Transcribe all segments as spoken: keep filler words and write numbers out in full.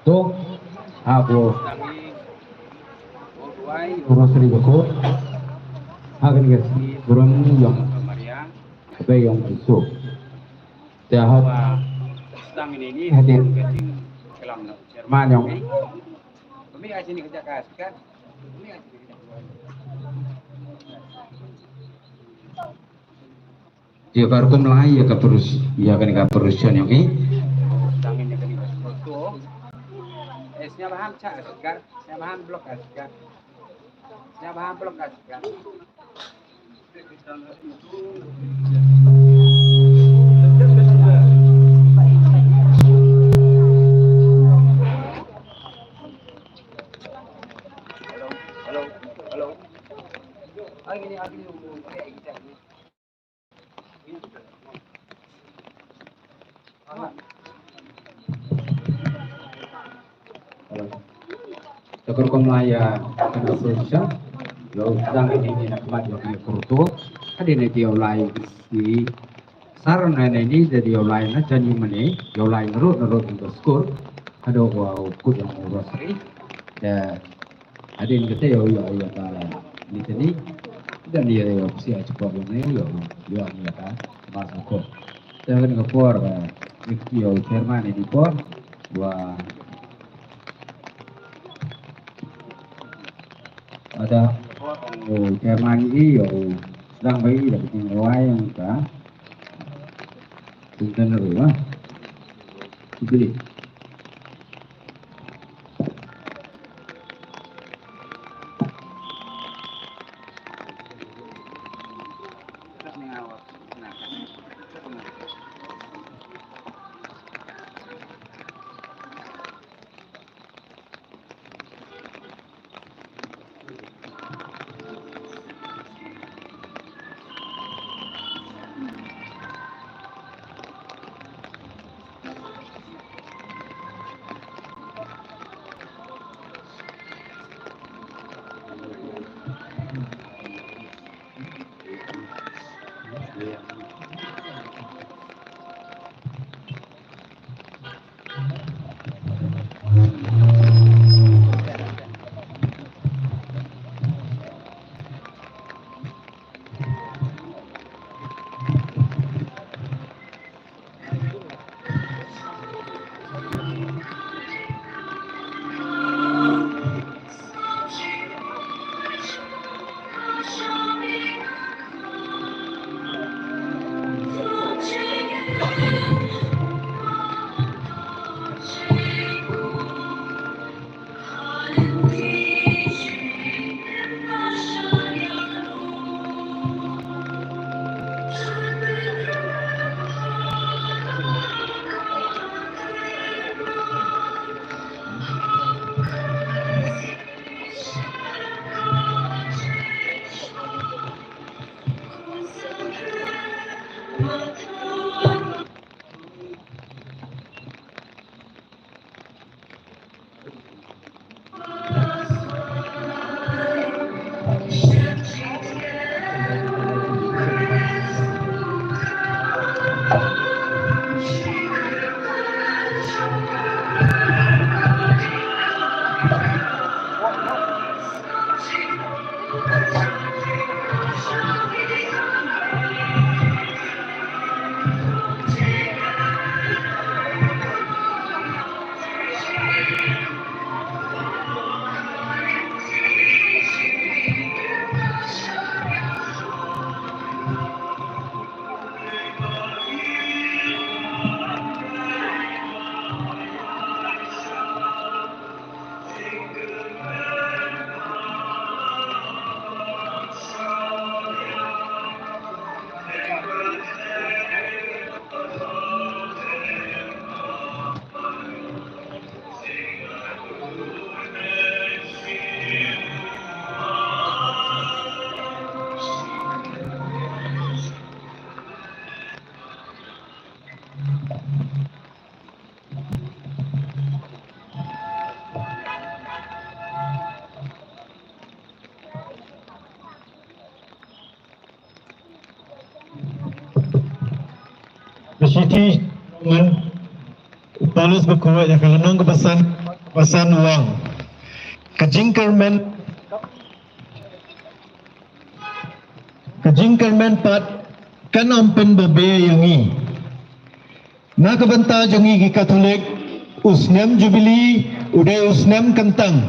To, ha ko. Rosary ba ko. Ha kane ka sngi burom ïong Maria, kaba ïong Jisu. Te haba sdang ine i hadien ka jingklam na u chairman ïong i. Kami ka jingkajak ka speaker. Ïa ka rukom lai ïa ka perus, ïa kane ka perushan ïong i. Eh, sñiawbha ham cha speaker, sñiawbha ham block speaker. Sñiawbha ham block speaker. Hello, hello, hello. Ang ini, ang ini. Te ka rukom lai ïa kane ka position. Ïa u sdang ine i na khmat ïa kane ka kurto. Hadien ine i ïa u lai i sar na ine i, te ïa u lai na jan ïa mane, ïa u lai na rud na rud na ka skul. Haduh ba u kut ïa u rosary. Te hadien kata ïa u ïa u ïa ka litany. Te ïa u psiah chipor ïa u ïa u ïa u ïa ka mass ko. Te hadien ka por, eh, ïa u chairman ïa u por. Wa ada u chairman ïa u sdang ba ïa u ïa ka jingrawai ïa ka centenary wa. Jubilee. Ba shithi ngan u Paulus ba khuid ïa ka lynnong kaba san. Pasan wang. Ka jingkyrmen, ka jingkyrmen pat kan ym pynbabe ïa ngi. Na ka bynta jong ngi ki Katholik, u snem Jubili u dei u snem kyntang.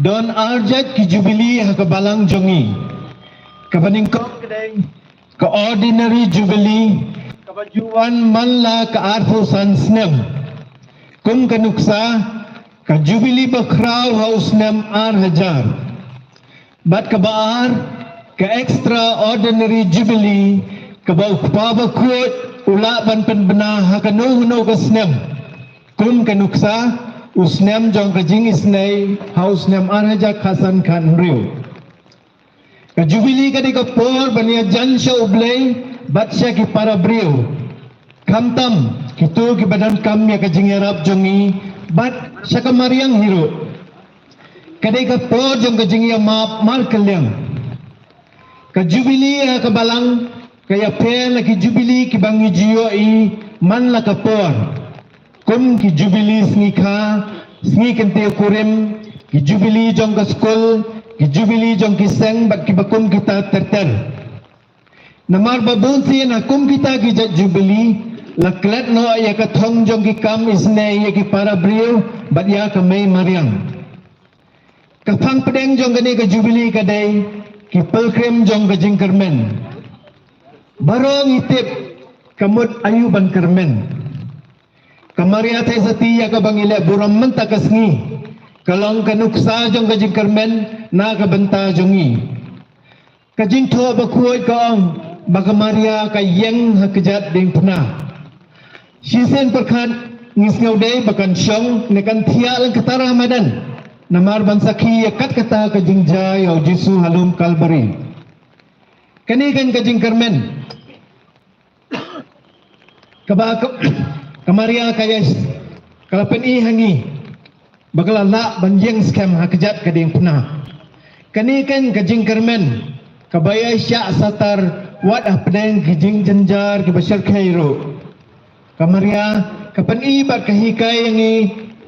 Don ar jait ki Jubili ha ka balang jong ngi. Kaba nyngkong ka dei ka Ordinary Jubili, kaba ju wan man la ka arphew san snem. Kum ka nuksa, ka Jubili bakhraw ha u snem ar hajar. Bad kaba ar, ka Extraordinary Jubili, kaba u Kpa Bakhuid u lah ban pynbna ha kano kano ka snem. Kum ka nuksa, u snem jong ka jingisynei ha u snem ar hajar khatsan khathynriew. Ka Jubili ka dei ka por ban ïajan sha U Blei bad sha ki para briew, khamtam kito kiba donkam ïa ka jingïarap jong ngi bad sha ka mariang hi ruh. Ka dei ka por jong ka jingïamap markylliang. Ka Jubili ha ka balang ka ïapher na ki Jubili kiba ngi ju ïohi man la ka por, kum ki Jubili sngi kha, sngi kyntiew kurim, ki Jubili jong ka skul, ki Jubili jong ki seng bad kiba kum kita ter ter. Namar ba bunsien ha kum kita ki jait Jubili la klet noh ïa ka thong jong ki kam isynei ïa ki para briew bad ïa ka mei mariang. Ka phang pdeng jong kane ka Jubili ka dei ki pilgrim jong ka jingkyrmen. Baroh ngi tip ka mut aïu ban kyrmen. Ka Maria Theisotti ïa kaba ngi leh burom mynta ka sngi ka long ka nuksa jong ka jingkyrmen na ka bynta jong ngi. Ka Jingthoh Bakhuid ka ong ba ka Maria ka ïeng ha kjat diengphna. Shisien pyrkhat ngi sngewdei ba kan shong ne kan thiah lyngktar ha madan namar ban sakhi ïa kat kata ka jingjia ïa U Jisu ha lum Kalbari. Kane kan ka jingkyrmen kaba ka, ka Maria ka ïa ka la pyni ha ngi ba ka la lah ban ïeng skhem ha kjat ka diengphna. Kane kan ka jingkyrmen kaba ïa shah satar wat hapdeng ki jingjynjar kiba shyrkhei ruh. Ka Maria ka pyni bad ka hikai ïa ngi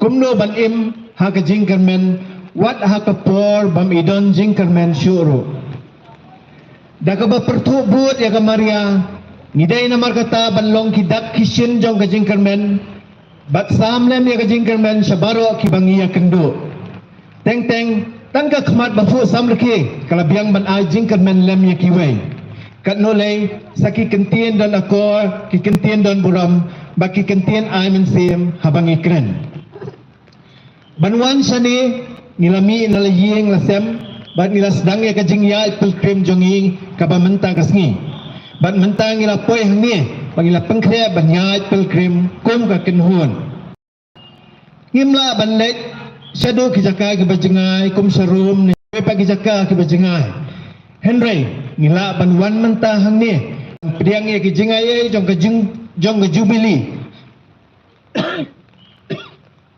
kumno ban im ha ka jingkyrmen wat ha ka por bym i don jingkyrmen shuh ruh. Da kaba pyrthuh bud ïa ka Maria ngi dei namar kata ban long ki dak ki shin jong ka jingkyrmen bad sam lem ïa ka jingkyrmen sha baroh kiba ngi ïakynduh. Teng teng tang ka khmat ba phuh samrkhie ka la biang ban ai jingkyrmen lem ïa kiwei. Katno lei sa ki kyntien don akor, ki kyntien don burom bad ki kyntien ai mynsiem haba ngi kren. Ban wan shane ngi la mih na la ïing la sem bad ngi la sdang ïa ka jingïaid pilgrim jong ngi kaba mynta ka sngi. Bad mynta ngi la poi hangne bad ngi la pynkhreh ban ïaid pilgrim kum ka kynhun. Ngim lah ban leit shaduh ki jaka kiba jngai kum sha Rom ne pat ki jaka kiba jngai. Hynrei ngi lah ban wan mynta hangne ban pdiang ïa ki jingai ei jong ka jing jong ka Jubili.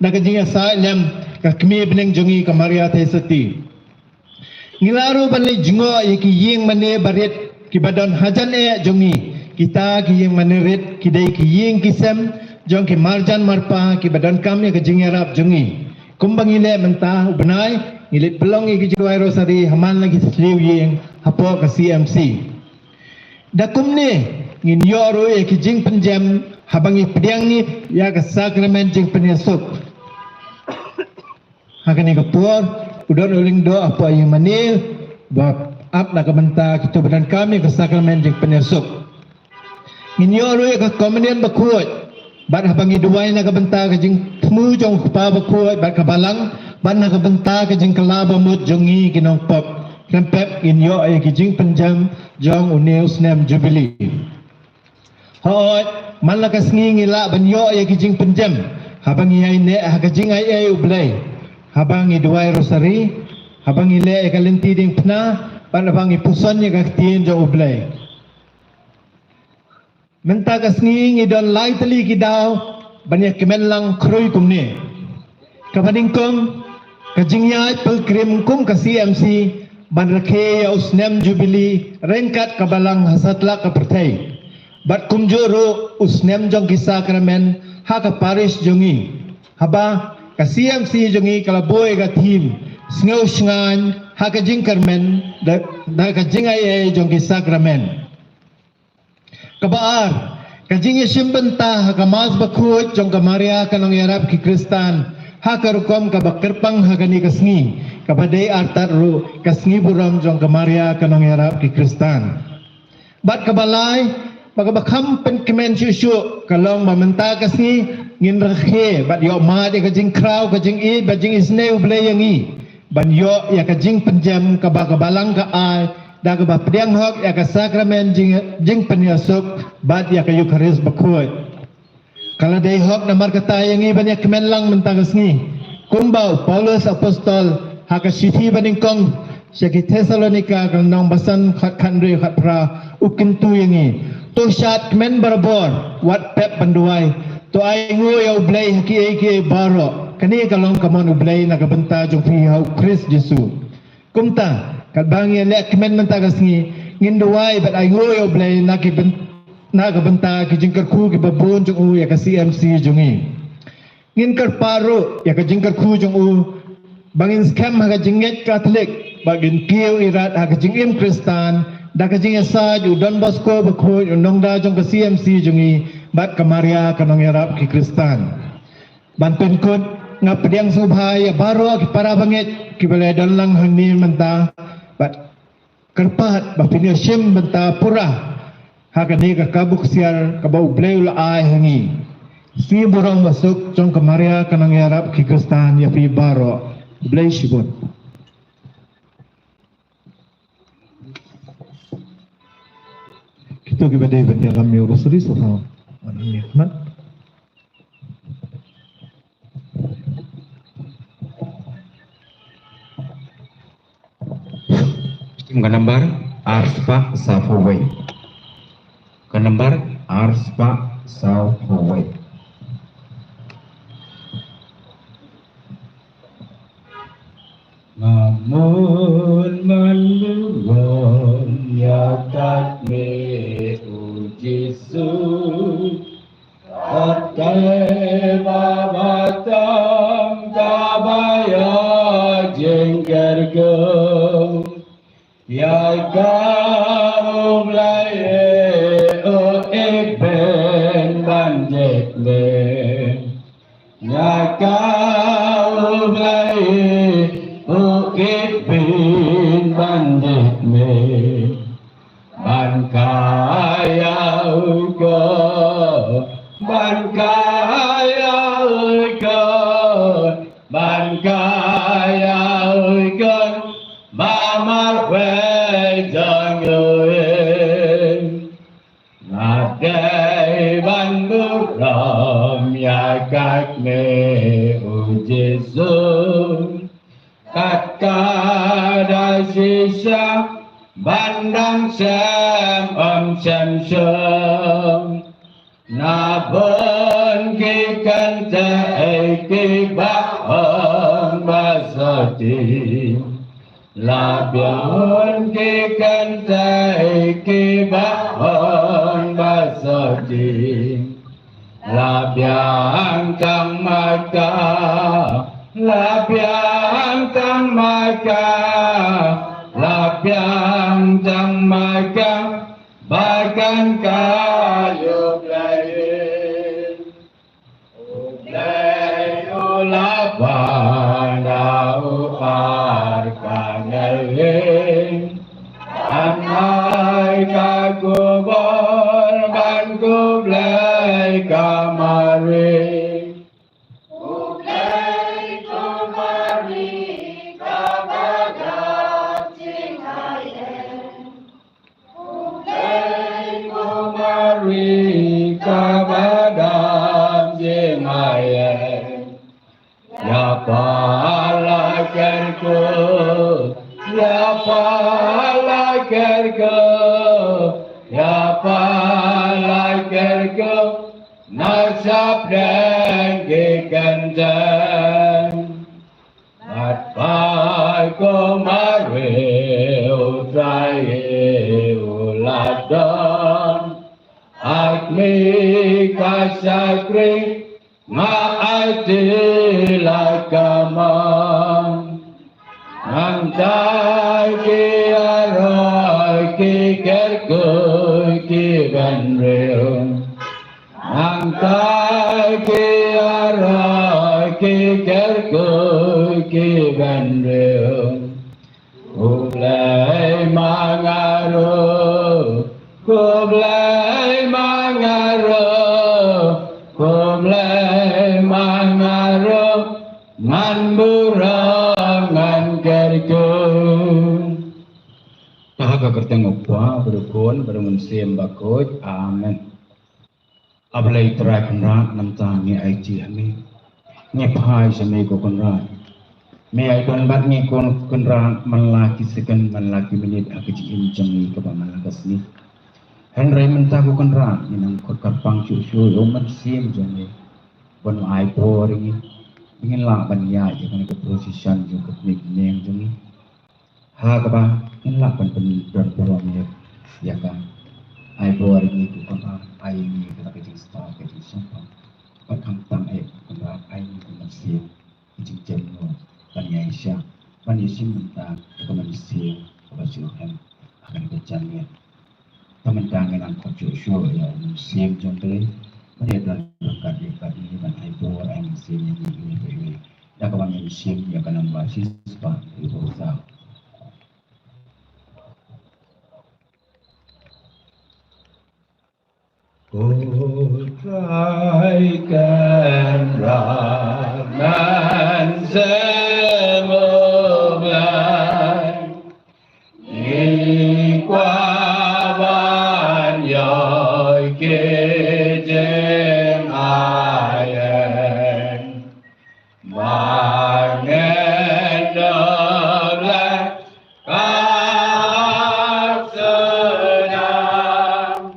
Da ka jingïasaid lem ka kmie bneng jong ngi ka Maria Theisotti. Ngi lah ruh ban leit jngoh ïa ki ïing mane barit kiba don hajan eh jong ngi. Kita ki ïing mane rit ki dei ki ïing ki sem jong ki marjan marpa kiba donkam ïa ka jingïarap jong ngi. Kumba ngi leh mynta u bnai ngi leit pynlong ïa ki jingduwai rosari ha man la ki sliew ïing hapoh ka C M C. Da kumne ngin ïoh ruh ïa ki jingpynjem haba ngi pdiang ïa ka sakramen jingpynïasuk. Ha kane ka por u don u lyngdoh hapoh ïing mane ba ap na ka bynta kito ba donkam ïa ka sakramen jingpynïasuk. Ngin ïoh ruh ïa ka komunion bakhuid bad haba ngi duwai na ka bynta ka jingthmu jong u Kpa Bakhuid bad ka balang bad na ka bynta ka jingkylla bamut jong ngi ki nongpop khlem pep ngin ïoh ïa ki jingpynjem jong une u snem Jubili. Hooid, man la ka sngi ngi lah ban ïoh ïa ki jingpynjem haba ngi ïaineh ha ka jingai ei U Blei, haba ngi duwai rosari, haba ngi leh ïa ka lynti diengphna bad haba ngi puson ïa ka ktien jong U Blei. Mynta ka sngi ngi don lai tylli ki daw ban ïakmen lang khrui kumne. Kaba nyngkong ka jingïaid pilgrim kum ka C M C ban rakhe ïa u snem Jubili ryngkat ka balang ha satlak ka pyrthei. Bad kumjuh ruh u snem jong ki sakramen ha ka parish jong ngi. Haba Ka C M C jong ngi ka la buh ïa ka theme, Sngew Shngaiñ ha ka Jingkyrmen da, da ka Jingai-ei jong ki Sakramen. Kaba ar, ka jingïashim bynta ha ka Mass Bakhuid jong ka Maria ka Nongïarap ki Khristan, ha ka rukom kaba kyrpang ha kane ka sngi, kaba dei artat ruh ka sngi burom jong ka Maria ka Nongïarap ki Khristan. Bad kaba lai, bad kaba kham pynkmen shuh shuh, ka long ba mynta ka sngi, ngin rakhe, bad ïoh mad ïa ka jingkhraw, ka jingïeit, bad jingisynei U Blei ïa ngi. Ban ïoh ïa ka jingpynjem kaba ka Balang ka ai, da kaba pdiang hok ïa ka Sakramen jing, jingpynïasuk, bad ïa ka Eukharist Bakhuid. Ka la dei hok namar kata ïa ngi ban ïa kmen lang mynta ka sngi. Kumba u Paulus Apostol ha ka shithi banyngkong sha ki Thessalonika ka lynnong ba san, khat khathynriew khatphra, u kyntu ïa ngi. To shad kmen barabor, wat pep ban duwai. To ainguh ïa U Blei ha kiei kiei baroh. Kane ka long ka mon U Blei na ka bynta jong phi ha u Khrist Jisu. Kumta, katba ngi ïaleh kmen mynta ka sngi, ngin duwai bad ainguh ïa U Blei na ki byn-, na ka bynta ki jingkyrkhu kiba bun jong u ïa ka C M C jong ngi. Ngin kyrpad ruh ïa ka jingkyrkhu jong u ba ngin skhem ha ka jingngeit Katholik, ba ngin kiew irat ha ka jingim Khristan, da ka jingïasaid u Don Bosco Bakhuid, u nongda jong ka C M C jong ngi, bad ka Maria ka Nongïarap ki Khristan. Ban pynkut, nga pdiang sngewbha ïa baroh ki para bangeit kiba la don lang hangne mynta, bad kyrpad ba phin ïashim bynta pura ha kane ka kabu ksiar kaba U Blei u la ai ha ngi. Sngi burom basuk jong ka Maria ka Nongïarap ki Khristan ïa phi baroh. Blei shibun. Kito kiba dei ban ïalam ïa u rosary, sngewbha wan hangne khmat. Ka nambar ar spah sawphew wei. Ka nambar ar spah sawphew wei. Nga mon ban burom ïa ka kmie u Jisu. Katta ba tam kaba ïa jingkyrkhu. Ïa ka U Blei u ibyn ban jait me. Ïa ka U Blei u ibyn ban jait me. Ban kaya u ko, ban kaya u ko, ban kaya u ko, ba marwei jong u. Nga dei ban burom ïa ka kmie u Jisu. Katta da shisha ban dang shem ym shem shuh. Na bun ki kynthei kiba ong ba soti. La biang ki kynthei kiba ong ba soti. La biang tang ma ka, la biang tang ma ka, la biang tang ma ka, ba kan ka ïoh Blei. U Blei u la ban da u arkangel. An ai ka khubor ban khublei ka Mari. Khublei ko Mari kaba dap jingai ei. Khublei ko Mari kaba dap jingai ei. Ïa pala kyrkhu, ïa pala kyrkhu, ïa pala kyrkhu, na shaphrang ki kynthei. Bad ba ko Mari u Trai u la don ha kmie ka shakri, nga aiti la ki kyrkhu ki bynriew. Nangta ki ïaroh ki kyrkhu ki bynriew. Khublei ma nga ruh, khublei ma nga ruh, khublei ma nga ruh, ngan burom ngan kyrkhu. Ha ka kyrteng u Kpa bad u Khun bad u Mynsiem Bakhuid. Amen. A Blei Trai Kynrad, mynta ngi aiti ha me. Ngi phai sha me ko Kynrad. Me ai don bad ngi ko Kynrad man la ki second, man la ki minit ha ka jingim jong ngi kaba man la ka sngi. Hynrei mynta ko Kynrad ngi nang khot kyrpang shuh shuh ïa u Mynsiem jong me ban ai bor ïa ngi. Ngin lah ban ïaid ïa kane ka procession jong ka kmie bneng jong ngi. Ha kaba ngin lah ban pyndon burom ïa, ïa ka. Ai bor ïa ngi ko Kynrad, ai ïa ngi kata ka jingstad ka jingshemphang. Bad khamtam eh ko Kynrad, ai ïa ngi ko Mynsiem ka jingjem noh ban ïaishah, ban ïashim bynta ïa ka mynsiem kaba shu hem ha kane ka janmiet. Te mynta ngi nang khot shuh shuh ïa u Mynsiem jong U Blei ban ïadon ryngkat ïa ngi, ban ai bor ai mynsiem ïa ngi iwei pa iwei. Da kaba ngin shim ïa ka namba shispah hynriew phew saw. Ko Trai Kynrad, Mynsiem U Blei, ngi kwah ban ïoh ki jingaineh. Ba ngin dup leh ka hok sdang.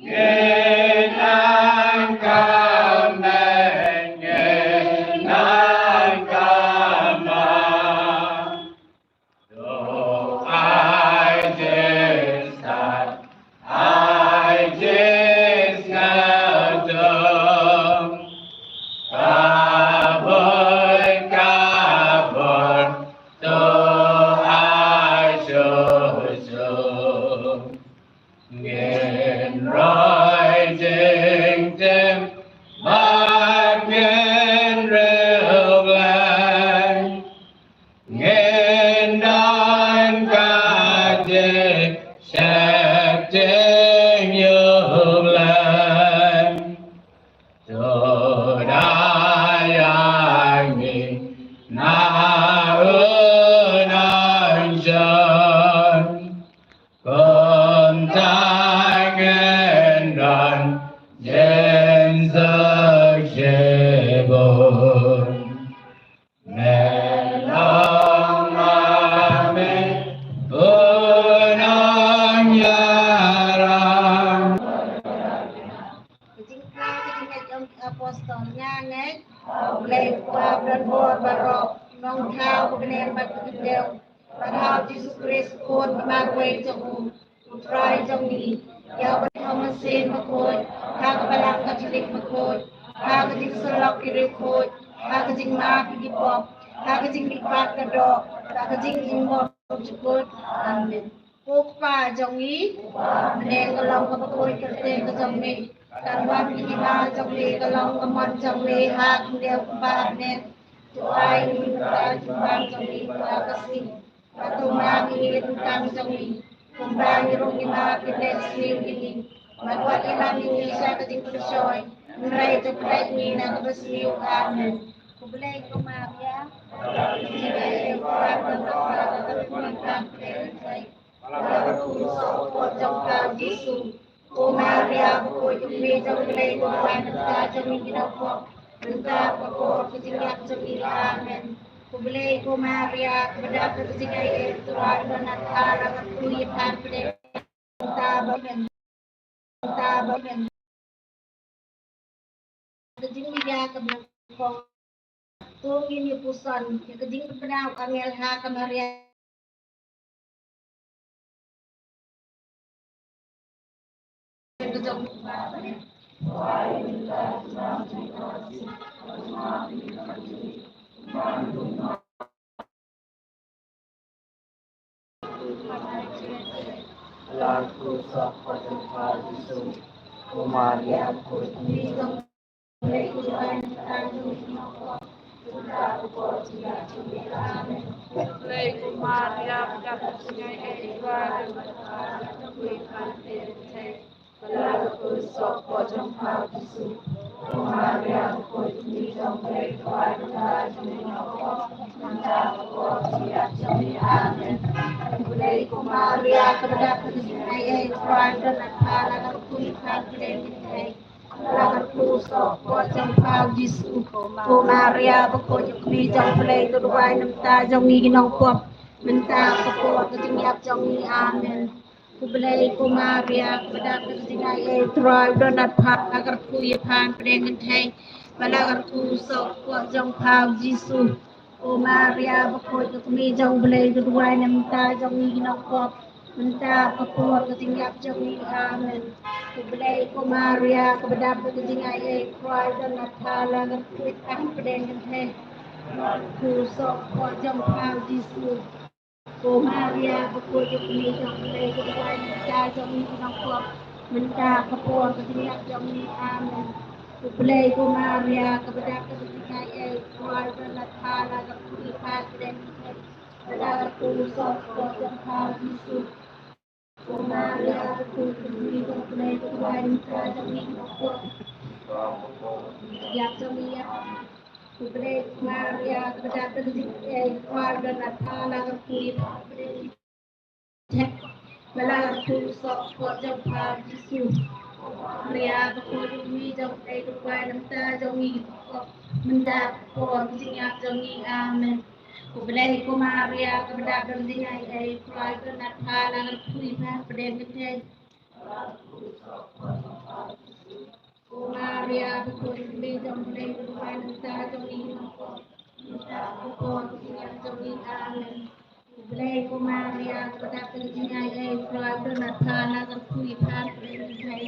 Ngin nang kmen, ngin nang kmen. To ai jingstad, ai jingsngewthuh. Ka bun, ka bun, to ai shuh shuh. Ngin roi jingtim bad ngin riewblei. Ngin don ka jingsheptieng ïa U Blei. To da ïa ngi na u nongshun. Kumta ngin don jingsuk shibun. Me long ma me u nongïarap. Ka jingkren, ka jingngeit jong ki apostol. Nga ngeit ha U Blei Kpa ba donbor baroh, Nongthaw, U Bneng bad U Khyndew, bad ha U Jisu Khrist, U Khun ba marwei jong u, U Trai jong ngi, ïa uba don ha U Mynsiem Bakhuid, ha ka Balang Katholik bakhuid, ha ka jingsyllok ki riewkhuid, ha ka jingmap ïa ki pop, ha ka jingmihpat ka doh, ha ka jingim bymjukut. Amen. Ko Kpa jong ngi, bneng ka long kaba khuid, ka kyrteng ka jong me kan wan, ka hima jong me kan long, ka mon jong me ha khyndiat kumba ha bneng. To ai ïa ngi mynta ka jingpang jong ngi kaba ha ka sngi. Bad to map ïa ngi ki jingdonkam jong ngi, kumba ngi ruh ngi map ïa kiba sniew ïa ngi. Bad wat ïalam ïa ngi sha ka jingpynshoi, hynrei to pynlait ïa ngi na kaba sniew. Amen. Khublei ko Maria. Ko Maria bakhuid, ko Kmie jong U Blei, ko wan na ka bynta jong ngi ki dohkha, mynta bad ha ka por ka jingïap jong ngi. Amen. Khublei ko Maria, kaba dap da ka jingaiei, U Trai u don bad pha, la ka kyrkhu ïa pha hapdeng, mynta bad mynta bad mynta. Ka jingmih ïa ka bneng. To ngin ïa puson ïa ka jingpynbna u angel ha ka Maria. Lar ku sop ko jong pha Jisu. Ko Maria ko jong pha. Blei ko Maria, ka dap ka jingaiei, Trai u don bad pha, la ka khuid pha ka dei. Lar ku sop ko jong pha Jisu. Ko Maria ko jong pha. Blei ko Maria, ka dap ka jingaiei, Trai u don bad pha, la ka khuid pha ka dei. Lar ku sop ko jong pha Jisu. Ko Maria bakhuid jong Blei, to duwai namar jong ngi ki nongpop, mynta ka por ka jingïap jong ngi. Amen. Khublei ko Maria, ka dap ka jingaiei, Trai u don bad pha, la ka khuid pha ka dei. Lar ku sop ko jong pha Jisu. Ko Maria bakhuid jong Blei, to duwai namar jong ngi ki nongpop, mynta ka por ka jingïap jong ngi. Amen. Khublei ko Maria, ka dap ka jingaiei, Trai u don bad pha, la ka khuid pha ka dei. Lar ku sop ko jong pha Jisu. Ko Maria bakhuid jong Blei, to duwai namar jong ngi ki nongpop, mynta ka por ka jingïap jong ngi. Amen. Khublei ko Maria, ka dap ka jingaiei, Trai u don bad pha, la ka khuid pha ka dei. Lar ku sop ko jong pha Jisu. Ko Maria bakhuid jong Blei, to duwai namar jong ngi ki nongpop, mynta ka por ka jingïap jong ngi. Amen. Khublei ko Maria, ka dap ka jingaiei, Trai u don bad pha, la ka khuid pha ka dei. Lar ku sop ko jong pha Jisu. Maria bakhuid jong Blei, to duwai namar jong ngi ki nongpop, mynta ka por ka jingïap jong ngi. Amen. Khublei ko Maria, ka dap ka jingaiei, Trai u don bad pha, la ka khuid pha ka dei. Ko Maria bakhuid jong Blei, to duwai namar jong ngi ki nongpop, mynta ka por ka jingïap jong ngi. Amen. Khublei ko Maria, ka dap ka jingaiei, Trai u don bad pha, la ka khuid pha ka dei.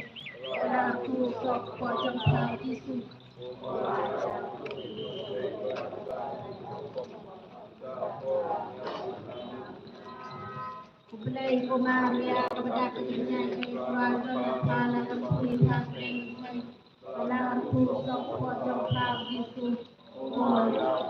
Lar ku sop ko jong pha Jisu. Khublei ko Maria, ka dap ka jingaiei, Trai u don bad pha, la ka khuid pha ka dei. Lar ku sop ko jong pha Jisu. Amen.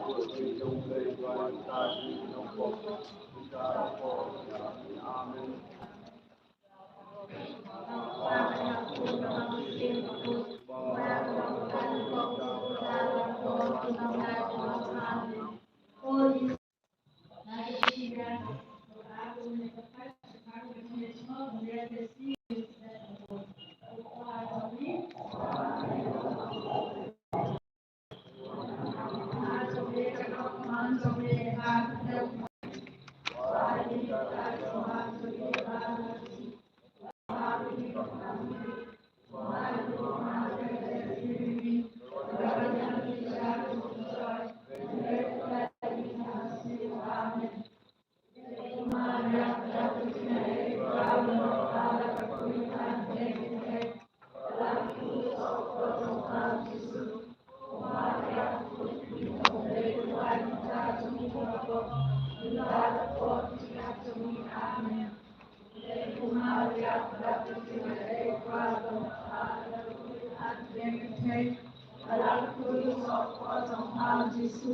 Lar ku sop ko jong pha Jisu.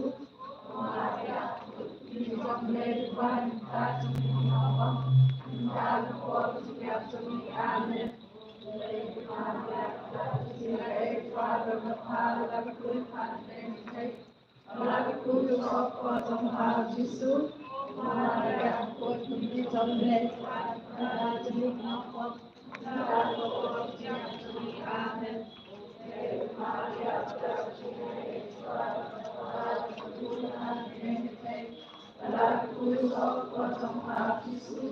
Maria bakhuid jong Blei, to duwai namar jong ngi ki nongpop, mynta ka por ka jingïap jong ngi. Amen. Lar ku sop ko jong pha Jisu.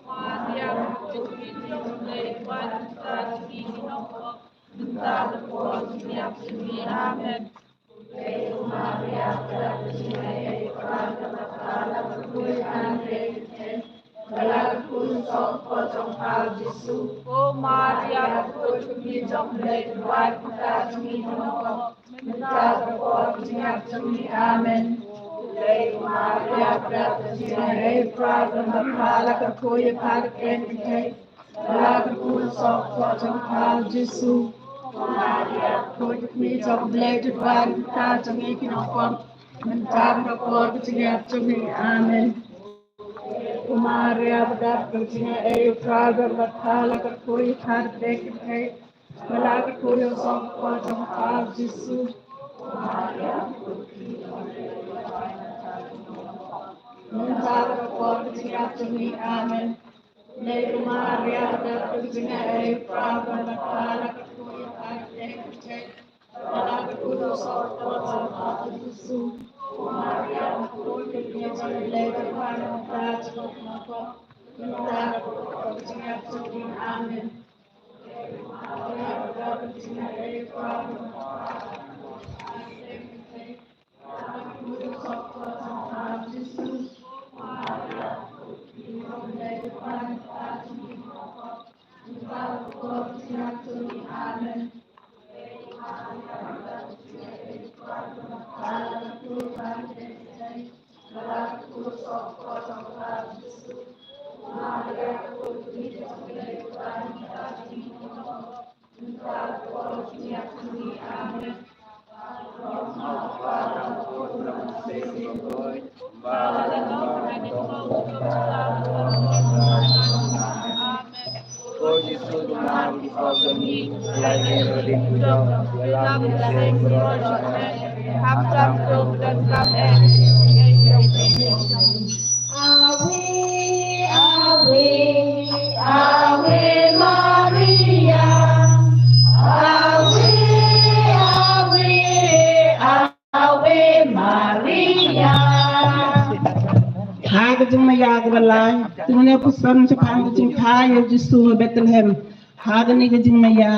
Maria bakhuid jong Blei, to duwai namar jong ngi ki nongpop, mynta ka por ka jingïap jong ngi. Amen. Lar ku sop ko jong pha Jisu. Ko Maria bakhuid jong Blei, to duwai namar jong ngi ki nongpop, mynta ka por ka jingïap jong ngi. Amen. Ko Maria ka dap ka jingaiei, Trai u don bad pha, la ka khuid pha ka dei. Ba la kyrkhu ïa u soh jong u Kpa Jisu. Ko Maria, ko jong u Blei, to ba ngi ki nongpop, mynta bad ha ka por ka jingïap jong ngi. Amen. Ko Maria, ba dap ka jingaiei, u Trai u don bad pha, la kyrkhu ïa pha na pdeng ki bangeit, ba la kyrkhu ïa u soh jong u Kpa Jisu. Mynta bad ha ka por ka jingïap jong ngi. Amen. Lei ko Maria, ba dap ka jingaiei, u Trai u don bad pha, la kyrkhu ïa pha na pdeng ki bangeit, ba la kyrkhu ïa u soh jong u Kpa Jisu. Ko Maria, ko jong u Blei, to ba ngi ki nongpop, mynta bad ha ka por ka jingïap jong ngi. Amen. Ave, Ave, Ave Maria. Ave, Ave, Ave Maria. Ha ka jingmaïa kaba lai, to ngin ïa puson shaphang ka jingkha ïa u Jisu ha Bethlehem. Ha kane ka jingmaïa,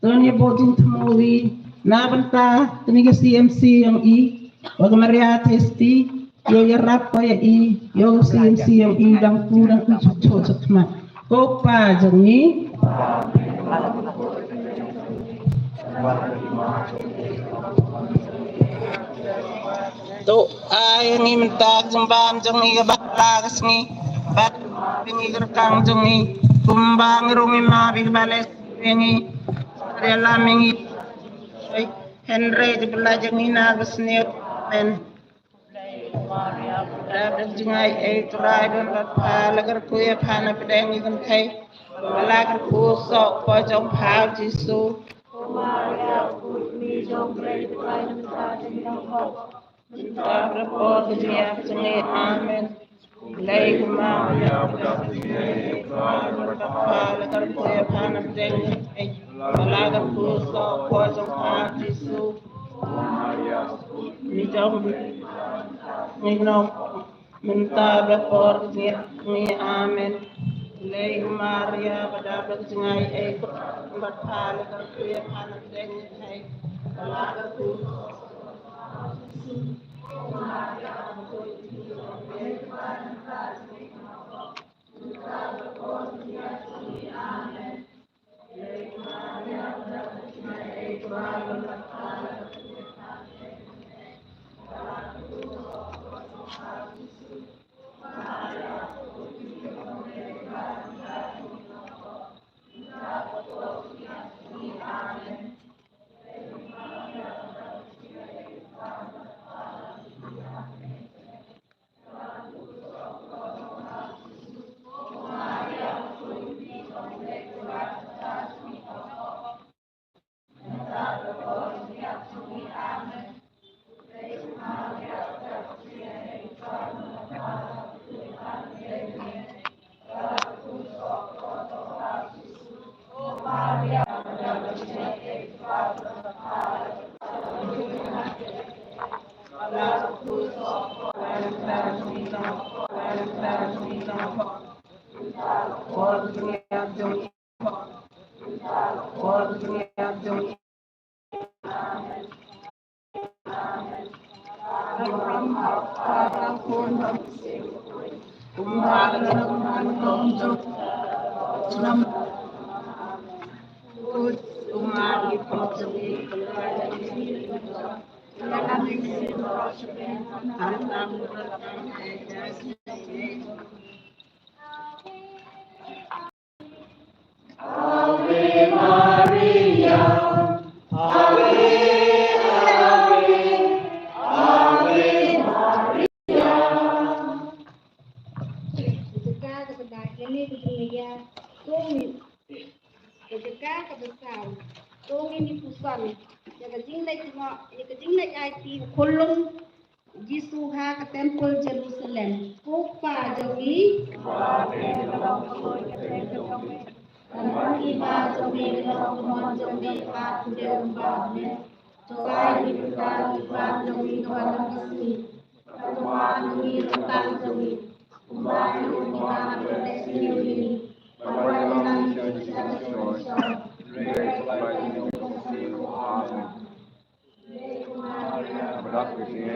to ngin ïa buh jingthmu ïa u na bynta kane ka C M C jong i, wa ka Maria Theisotti, ïa u ïarap ko ïa i, ïa u C M C jong i, dang kiew dang kiew, shu shu shu khmat. Ko Pa jong ngi. To ai ngi mynta ka jingbam jong ngi kaba la ka sngi, bad ngi ka rkang jong ngi, kumba ngi rung ïa Mari kaba leh ïa ngi, ïalam ïa ngi. Hynrei jingpynlait jong ngi na ka sniew. Amen. Dap da ka jingaiei, u Trai u don bad pha, la kyrkhu ïa pha na pdeng ki kynthei, ba la kyrkhu soh u kpa jong pha u Jisu. Mynta bad ha ka por ka jingïap jong ngi. Amen. Lei ko Maria, ba dap ka jingaiei, u Trai u don bad pha, la kyrkhu ïa pha na pdeng ki kynthei, ba la kyrkhu soh u kpa jong pha u Jisu. Ngi jong ngi nong mynta bad ha ka por ka jingïap jong ngi. Amen. Lei ko Maria, ba dap da ka jingaiei, u Trai u don bad pha, la kyrkhu ïa pha na pdeng ki kynthei, ba la kyrkhu Kum ka jaka kaba saw, to ngin ïa puson ïa ka jingleit jngoh, ïa ka jingleit aiti u khunlung Jisu ha ka templ Jerusalem. Ko Kpa jong ngi, ba phi long ha ka templ jong me, ba ki ba jong me ka long ka mon jong me ha ka templ jong me. To ai ïa ka bynta ki khlem jong me kaba long ka sngi. Bad to map ïa ngi ki kyrteng jong ngi, kumba ngi map ïa ki kyrteng jong ngi. Bad wat ïalam ïa ngi sha ka jingshoi. Hynrei to pynlait ïa ngi na ka sngi.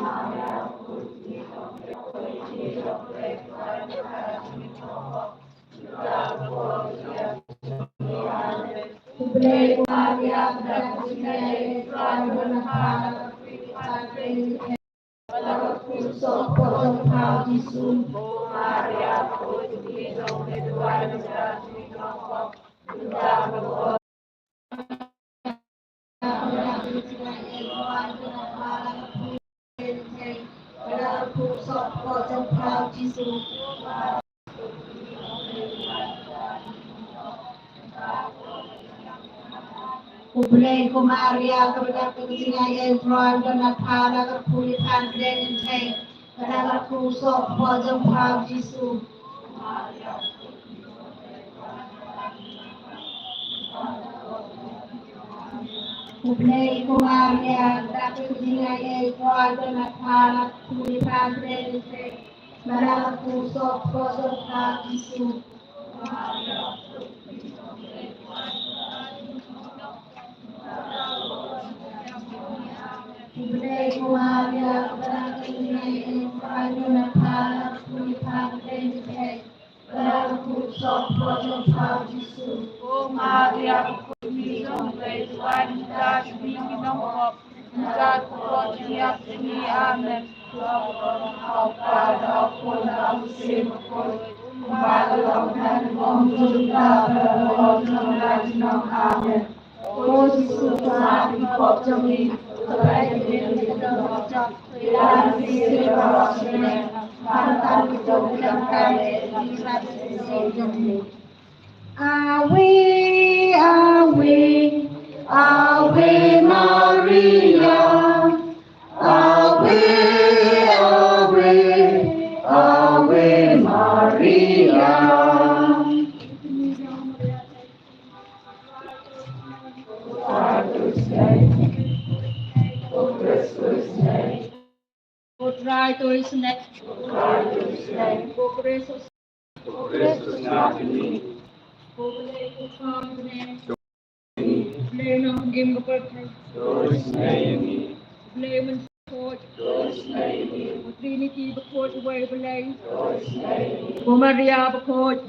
Amen. U Blei, ko Maria kaba dap da ka jingaiei, U Trai u don bad pha, la kyrkhu ïa pha ki kynthei, bad la kyrkhu u soh kpoh jong pha u Jisu. U Blei, ko Maria kaba dap da ka jingaiei, U Trai u don bad pha, la kyrkhu ïa pha ki kynthei, bad la kyrkhu u soh kpoh jong pha u Jisu. U Blei, ko Maria kaba dap da ka jingaiei, U Trai u don bad pha, la kyrkhu ïa pha ki kynthei, bad la kyrkhu u soh kpoh jong pha u Jisu. Ko Maria, ka mei jong U Blei, to ai bynta jong ngi ki nongpop, mynta bad ka por jong ngi. Amen. Amen. Ko Jisu, ko Kpa jong ngi, to ai ïa ngi ki jingpynjot, ïa ngi ki baroh, mynta bad ka por jong ngi. Amen. Ave, Ave, Ave Maria. Ave, Ave, Ave Maria. Ko Trai to isynei. Ko Khrist to isynei. Ko Blei, ko Kpa jong ngi, Blei nongpynim ka pyrthei, Blei Mynsiem Bakhuid, ko Trinity Bakhuid, uwei u Blei, ko Maria Bakhuid,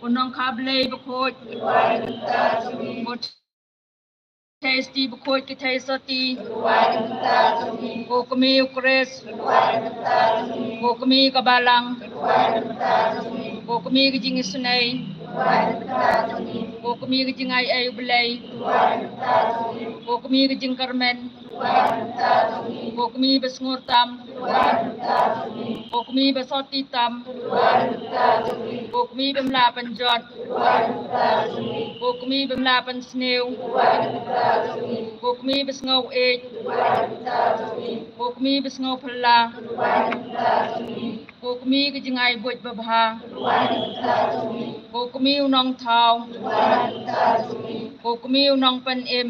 ko Nongkha Blei Bakhuid, ko Theisotti Bakhuid, ki Theisotti, ko Kmie u Khrist, ko Kmie ka Balang, ko Kmie ka jingisynei, ko Kmie ka jingaiei U Blei, ko Kmie ka jingkyrmen, ko Kmie ba sngewthuh tam, ko Kmie ba sotti tam, ko Kmie bym lah pynjot, ko Kmie bym lah pynsniew, ko Kmie ba sngew ïeit, ko Kmie ba sngew phylla, ko Kmie ka jingai buit babha, ko Kmie u nongthaw, ko Kmie u nongpynim,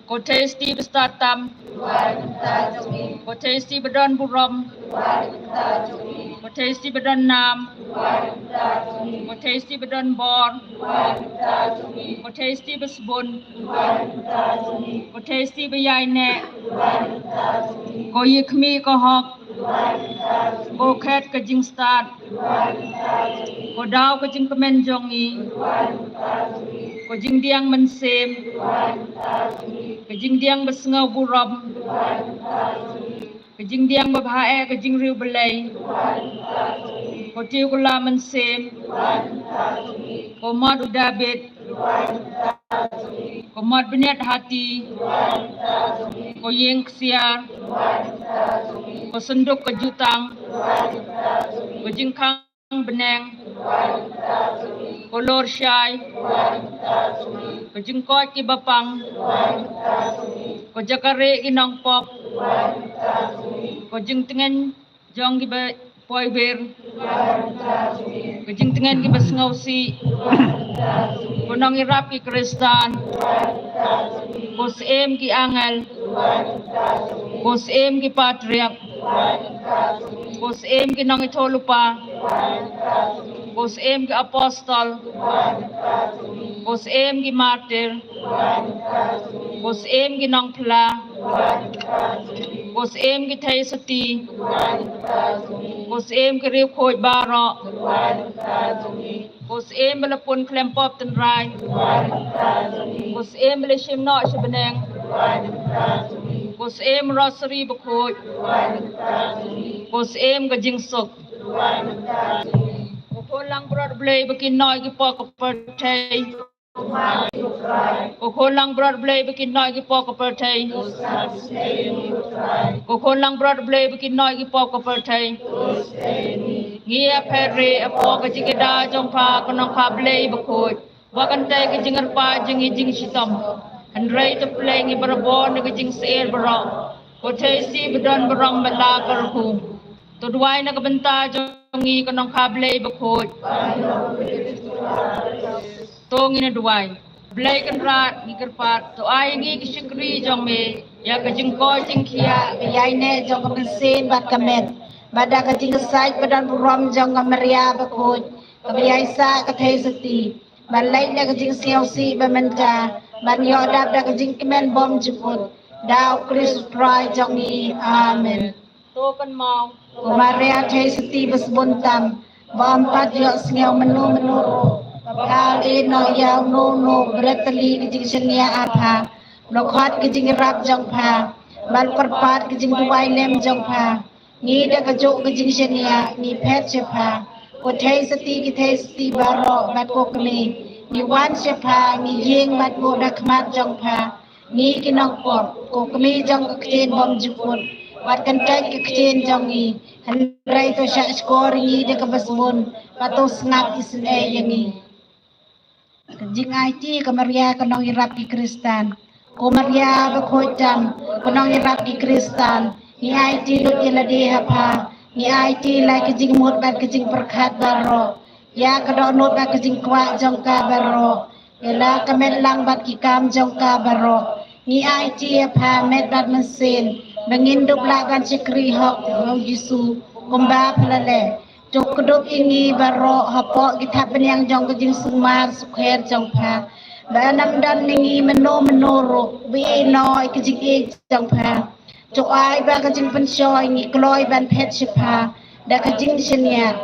ko Theisotti ba stad tam, ko Theisotti ba don burom, Ko Theisotti ba don nam. Ko Theisotti ba don bor. Ko Theisotti ba sbun. Ko Theisotti ba ïaineh. Ko Ïakhmih ka hok. Ko Khet ka jingstad. Ko Daw ka jingkmen jong ngi. Ko Jingdiang Mynsiem. Ko Jingdiang ba sngew burom. Ko Jingdiang babha eh ka jingriewblei. Ko Tiew Kylla Mynsiem. Ko Mot u Dabid. Ko Mot Bniat Hati. Ko Ïing Ksiar. Ko Synduk ka Jutang. Ko Jingkhang Bneng. Ko Lor Shai. Ko Jingkoit ki Bapang. Ko Jakarieh ki Nongpop. Ko Jingtngen jong ki Bapoibir. Ko Jingtngen ki Basngewsih. Ko Nongïarap ki Khristan. Ko Syiem ki Angel. Ko Syiem ki Patriarch. Ko Syiem ki Nongïathuhlypa. Ko Syiem ki Apostol. Ko Syiem ki Martir. Ko Syiem ki Nongphla. Ko Syiem ki Theisotti. Ko Syiem ki Riewkhuid baroh. Ko Syiem ba la pun khlem pop tynrai. Ko Syiem ba la shim noh sha bneng. Ko Syiem Rosary bakhuid. Ko Syiem ka jingsuk. Ko Khun Langbrot Blei ba kin noh ïa ki pop ka pyrthei. Ko Khun Langbrot Blei ba kin noh ïa ki pop ka pyrthei. Ko Khun Langbrot Blei ba kin noh ïa ki pop ka pyrthei. Ngi ïa phet rieh hapoh ka jingïada jong pha, ko Nongpha Blei bakhuid. Wat kynthei ka jingkyrpad jong ngi jingshitom, hynrei to pynlong ngi barabor na ka jingsyier baroh. Ko Theisotti ba don burom bad la ka rukom. To duwai na ka bynta jong ngi, ko Nongpha Blei bakhuid. To ngin ïa duwai. Blei Kynrad, ngi kyrpad, to ai ngi ki shakri jong me ïa ka jingkoit jingkhiah, ka ïaineh jong ka mynsiem bad ka met, bad da ka jingïasaid ba don burom jong ka Maria bakhuid, ka ba ïaisah ka Theisotti, ban leit da ka jingsngewsih ba mynta, ban ïoh dap da ka jingkmen bymjukut. Da U Khrist U Trai jong ngi. Amen. To kynmaw, ko Maria Theisotti ba sbun tam, ba ym pat ïoh sngew mynno mynno ruh, ba pha la ïehnoh noh ïa uno uno u bret tylli ka jingshaniah ha pha, u la khot ka jingïarap jong pha, bad u la kyrpad ka jingduwai lem jong pha. Ngi da kajuh ka jingshaniah ngi phet sha pha, ko Theisotti ki Theisotti baroh bad ko kmie. Ngi wan sha pha, ngi ïeng bad ïoh da khmat jong pha. Ngi ki nongpop, ko kmie jong ka ktien bymjukut, wat kyntait ka ktien jong ngi, hynrei to shahshkor ïa ngi da kaba sbun, bad to sngap isynei ïa ngi. Ka jingaiti ka Maria, ka nongïarap ki Khristan. Ko Maria bakhuid tam, ka nongïarap ki Khristan, ngi aiti lut ïa lade ha pha, ngi aiti la ka jingmut bad ka jingpyrkhat baroh, ïa ka dohnud bad ka jingkwah jong ka baroh, ïa la ka met lang bad ki kam jong ka baroh. Ngi aiti ïa pha, met bad mynsiem, ba ngin dup lah ban shakri hok ïa U Jisu kumba pha la leh. To kdup ïa ngi baroh hapoh ki thapniang jong ka jingsumar sukher jong pha, ba ym don na ngi mynno mynno ruh ba ïehnoh ïa ka jingïeit jong pha. To ai ba ka jingpynshoi ngi kloi ban phet sha pha da ka jingshaniah.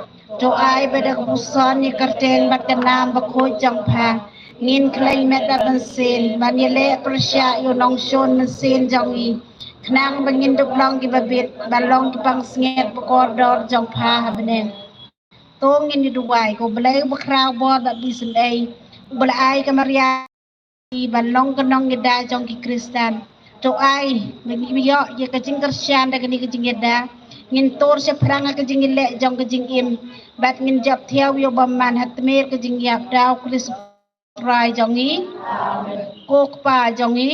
To ai ba da ka puson ïa ka kyrteng bad ka nam bakhuid jong pha, ngin khlaiñ met bad mynsiem ban ïaleh pyrshah ïa u nongshun mynsiem jong ngi, khnang ba ngin dup long kiba bit, ban long ki pansngiat ba kordor jong pha ha bneng. To ngin ïa duwai. Ko Blei uba khraw bor bad isynei, uba la ai ka Maria ban long ka nongïada jong ki Khristan, to ai ba ngi ïoh ïa ka jingkyrshan da kane ka jingïada. Ngin tur shaphrang ha ka jingïaleh jong ka jingim, bad ngin jop thiaw ïa u bymman ha tmier ka jingïap da U Khrist Trai jong ngi. Ko Kpa jong ngi,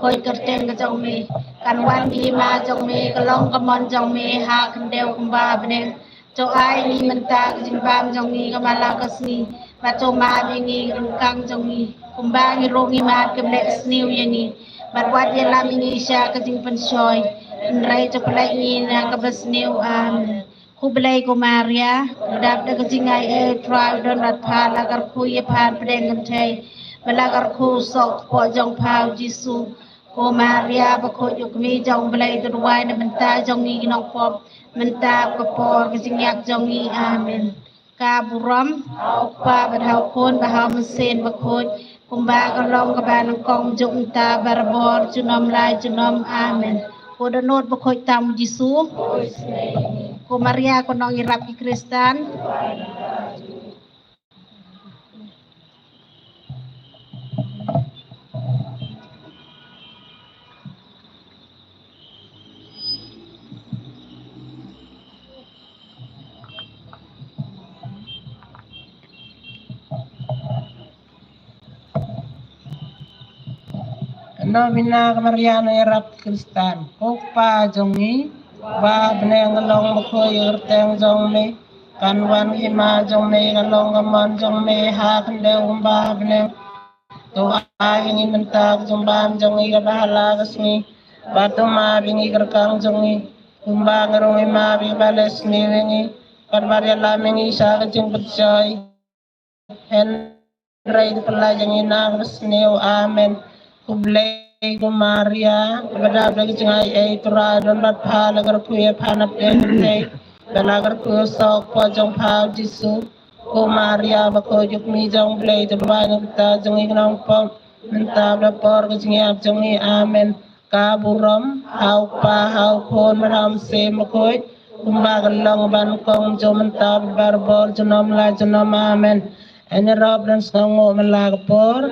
khoi kyrteng ka jong me, kan wan ka hima jong me, ka long ka mon jong me ha khyndew kumba ha bneng. To ai ngi mynta ka jingbam jong ngi ka man la ka sngi, bad to map ïa ngi ka ryngkang jong ngi, kumba ngi ruh ngi map ïa kiba leh sniew ïa ngi, bad wat ïalam ïa ngi sha ka jingpynshoi, Hynrei to pynlait ngi na kaba sniew. Amen. Khublei ko Maria, ba dap da ka jingaiei, Trai u don bad pha, la kyrkhu ïa pha napdeng kynthei, ba la kyrkhu u soh kpoh jong pha u Jisu. Ko Maria bakhuid, u kmie jong u Blei, to duwai na bynta jong ngi ki nongpop, mynta bad ka por ka jingïap jong ngi. Amen. Ka burom ha u Kpa bad ha u Khun bad ha u Mynsiem Bakhuid, kumba ka long kaba nyngkong, mynta, barabor, junom la junom. Amen. Ko dohnud bakhuid tam u Jisu. Ko Maria ko nongïarap ki Khristan. Novena ka Maria nongïarap Khristan. Ko Kpa jong ngi ba ha bneng, ka long bakhuid ïa ka kyrteng jong me. Kan wan ka hima jong me, kan long ka mon jong me ha khyndew kumba ha bneng. To ai ïa ngi mynta ka jingbam jong ngi kaba ha la ka sngi. Bad to map ïa ngi ki rkang jong ngi, kumba ngi ruh ngi map ïa kiba leh sniew ïa ngi. Bad wat ïalam ïa ngi sha ka jingpynshoi, hynrei to pynlait ïa ngi na kaba sniew. Amen. Khublei ko Maria, ba dap da ka jingaiei, Trai u don bad pha, la kyrkhu ïa pha napdeng kynthei, bad la kyrkhu u soh kpoh jong pha u Jisu. Ko Maria bakhuid, u kmie jong u Blei, to duwai na bynta jong ngi ki nongpop, mynta bad ha ka por ka jingïap jong ngi. Amen. Ka burom ha u Kpa, ha u Khun bad ha u Mynsiem Bakhuid, kumba ka long kaba nyngkong, mynta, barabor, junom la junom. Amen. Ïaroh ban sngewnguh man la ka por.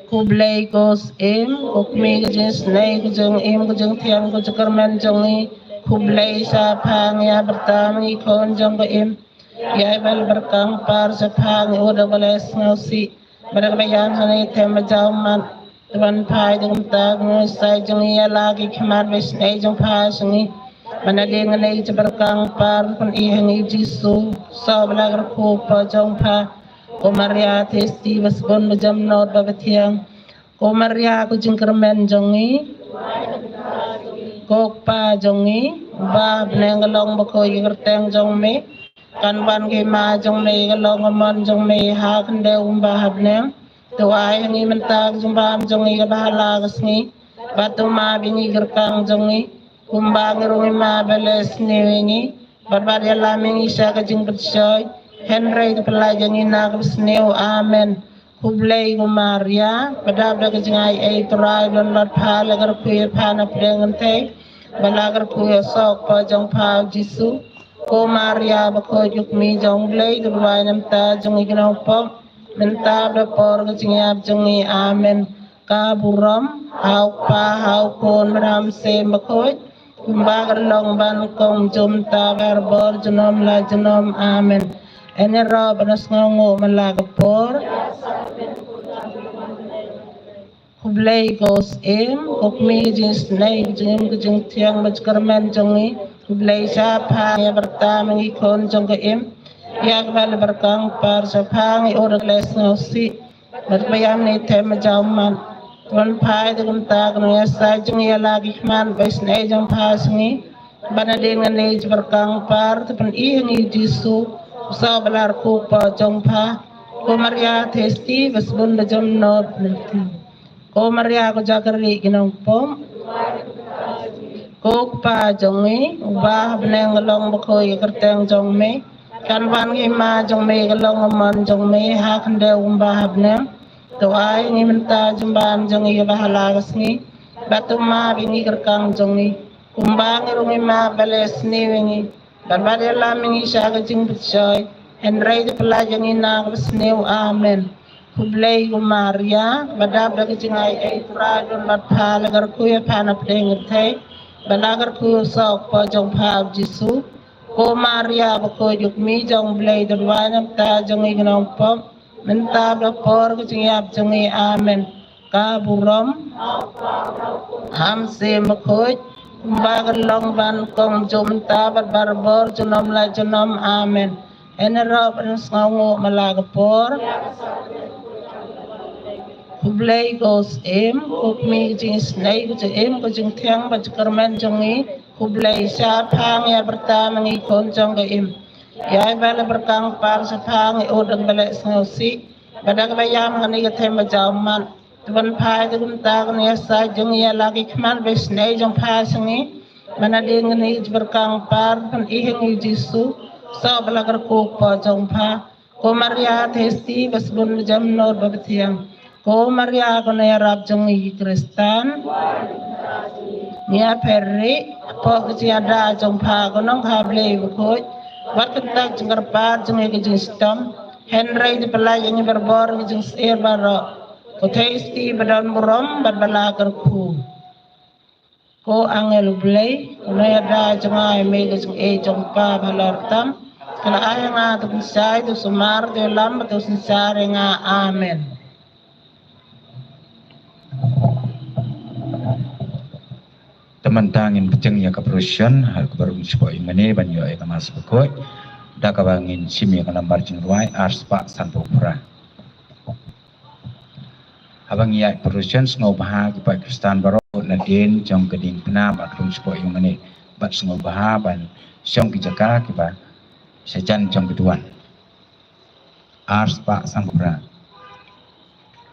Khublei ko Syiem, ko kmie ka jingisynei, ka jingim, ka jingthiang, ka jingkyrmen jong ngi. Khublei sha pha, ngi ïa byrta ma ngi khun jong ka Im. Ïa iba la byrkang par sha pha, ngi ïoh da ka leh sngewsih. Bad da kaba ïam hangne them ba jaw mat, to ban phai da kumta ka nongïasaid jong ngi, ïa la ki khmat ba isynei jong pha sha ngi. Bad nadien kane ka jingbyrkang par, to pyni ha ngi u Jisu, u soh ba la kyrkhu kpoh jong pha. Ko Maria theisotti, ba sbun ba jemnud bad ba thiang. Ko Maria ko jingkyrmen jong ngi. Ko Kpa jong ngi uba ha bneng, ka long bakhuid ïa ka kyrteng jong me. Kan wan ka hima jong me, ka long ka mon jong me ha khyndew kumba ha bneng. To ai ha ngi mynta ka jingbam jong ngi kaba ha la ka sngi. Bad to map ïa ngi ki rkang jong ngi, kumba ngi ruh ngi map ba leh sniew ïa ngi. Bad wat ïalam ïa ngi sha ka jingpynshoi, hynrei to pynlait ïa ngi na kaba sniew. Amen. Khublei ko Maria, ba dap da ka jingaiei, Trai u don bad pha, la kyrkhu ïa pha napdeng kynthei, bad la kyrkhu ïa u soh kpoh jong pha u Jisu. Ko Maria bakhuid, u kmie jong u Blei, to duwai na bynta jong ngi ki nongpop, mynta bad ha ka por ka jingïap jong ngi. Amen. Ka burom ha u Kpa, ha u Khun bad ha u Mynsiem Bakhuid, kumba ka long ban kong, mynta, barabor, junom la junom. Amen. Ïaroh ban sngewnguh man la ka por. Khublei ko Syiem, ko kmie ka jingisynei, ka jingim, ka jingthiang bad ka jingkyrmen jong ngi. Khublei sha pha, ngi ïa byrta ma ngi khun jong ka Im. Ïa kaba la byrkang par sha pha, ngi ïoh da ka leh sngewsih. Bad ba ïam ne them ba jaw mat, to ban phai da kumta ka nongïasaid jong ngi, ïa la ki khmat ba isynei jong pha sha ngi. Bad nadien kane ka jingbyrkang par, to pyni ha ngi u Jisu, u soh ba la kyrkhu kpoh jong pha. Ko Maria theisotti, ba sbun ba jemnud bad ba thiang. Ko Maria ko jakri ki nongpop. Ko Kpa jong ngi uba ha bneng, ka long bakhuid ïa ka kyrteng jong me. Kan wan ka hima jong me, ka long ka mon jong me ha khyndew kumba ha bneng. To ai ha ngi mynta ka jingbam jong ngi kaba ha la ka sngi. Bad to map ïa ngi ki rkang jong ngi, kumba ngi ruh ngi map ba leh sniew ïa ngi. Bad wat ïalam ïa ngi sha ka jingpynshoi, hynrei to pynlait ïa ngi na kaba sniew. Amen. Khublei ko Maria, ba dap da ka jingaiei, Trai u don bad pha, la kyrkhu ïa pha napdeng kynthei, bad la kyrkhu ïa u soh kpoh jong pha u Jisu. Ko Maria bakhuid, u kmie jong u Blei, to duwai na bynta jong ngi ki nongpop, mynta bad ha ka por ka jingïap jong ngi. Amen. Ka burom ha u Kpa, ha u Khun, ha u Mynsiem Bakhuid, kumba ka long ban kong, mynta bad barabor, junom la junom. Amen. Ïaroh ban sngewnguh man la ka por. Khublei ko Syiem, ko Kmie ka jingisynei, ka jingim, ka jingthiang bad jingkyrmen jong ngi. Khublei, shah pha ngi ïa byrta ma ngi khun jong ka Im. Ïa ba la byrkang par shah pha ngi ud da kaba leh sngewsih bad da kaba ïam ha kane ka thaiñ ba jaw mat. To ban phai da kumta kane ka sa jong ngi ïa la ki khmat ba isynei jong pha sha ngi. Ban nadien kane ka byrkang par ban ïa ngi Jisu, soh ba la kyrkhu pdeng jong pha. Ko Maria theisotti ba sbun ba jemnud ba bathiang. Ko Maria ko nongïarap jong ngi ki Khristan. Ngi ïa pyrshah hapoh ka jingïada jong pha ko nongkha Blei bakhuid, wat kynta ka jingkyrpad jong ngi ka jingshitom, hynrei da pynlait ïa ngi barabor ka jingsyier baroh. Ko theisotti ba don burom bad ba la kyrkhu. Ko angel u Blei, u nongïada jong nga, ïa mih ka jingïeit jong u Kpa ba halor tam, ka la ai ha nga to pynshai, to sumar, to ïalam, to synshar ïa nga. Amen. Te mynta ngin pynjah ïa ka procession ha kaba rung shapoh ïing mane ban ïoh ïa ka Mass bakhuid. Da kaba ngin shim ïa ka nambar jingrwai ar spah sanphew phra. Haba ngi ïaid procession, sngewbha ki paid Khristan baroh nadien jong ka diengphna ba ka rung shapoh ïing mane, bad sngewbha ban shong ki jaka kiba shajan jong ka duwan. Ar spah sanphew phra.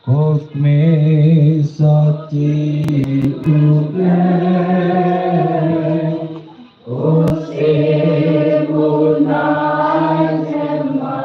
Ko Kmie sotti u Blei, ko Syiem u nai jemma.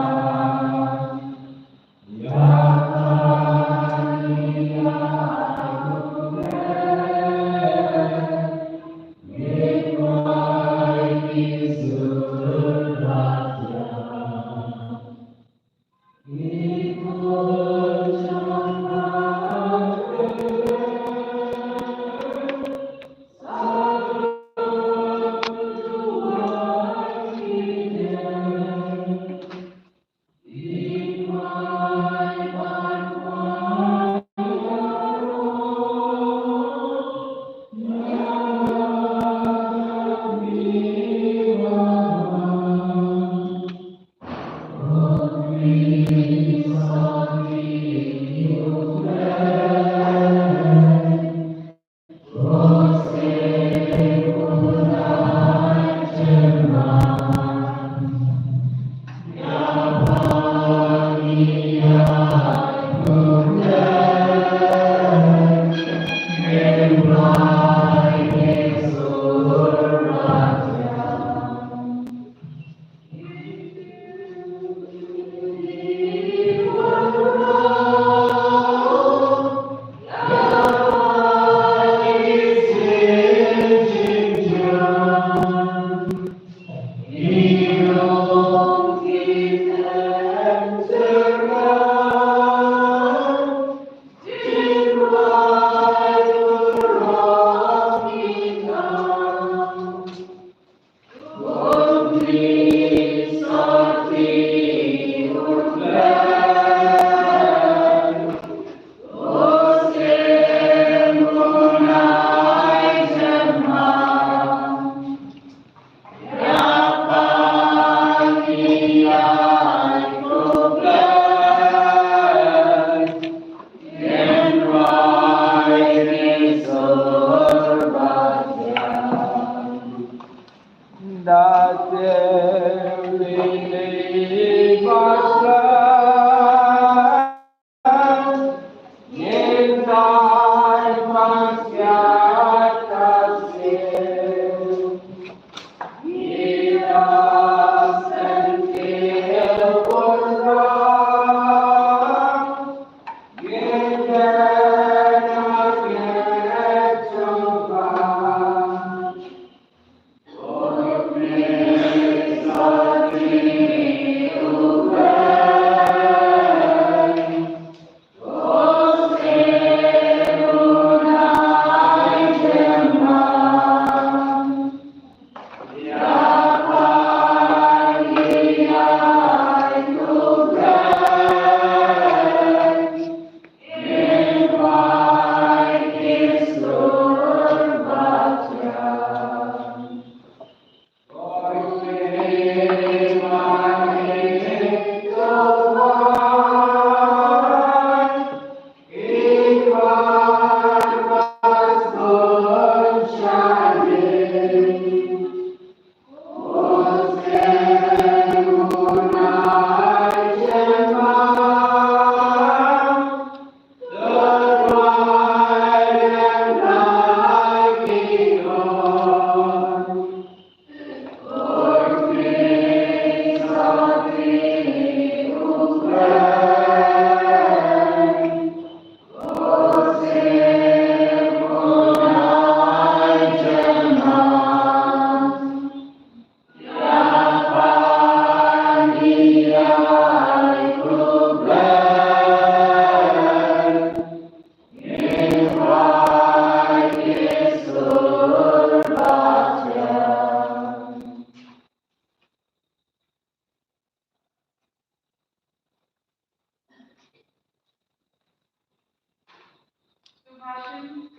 Compassion.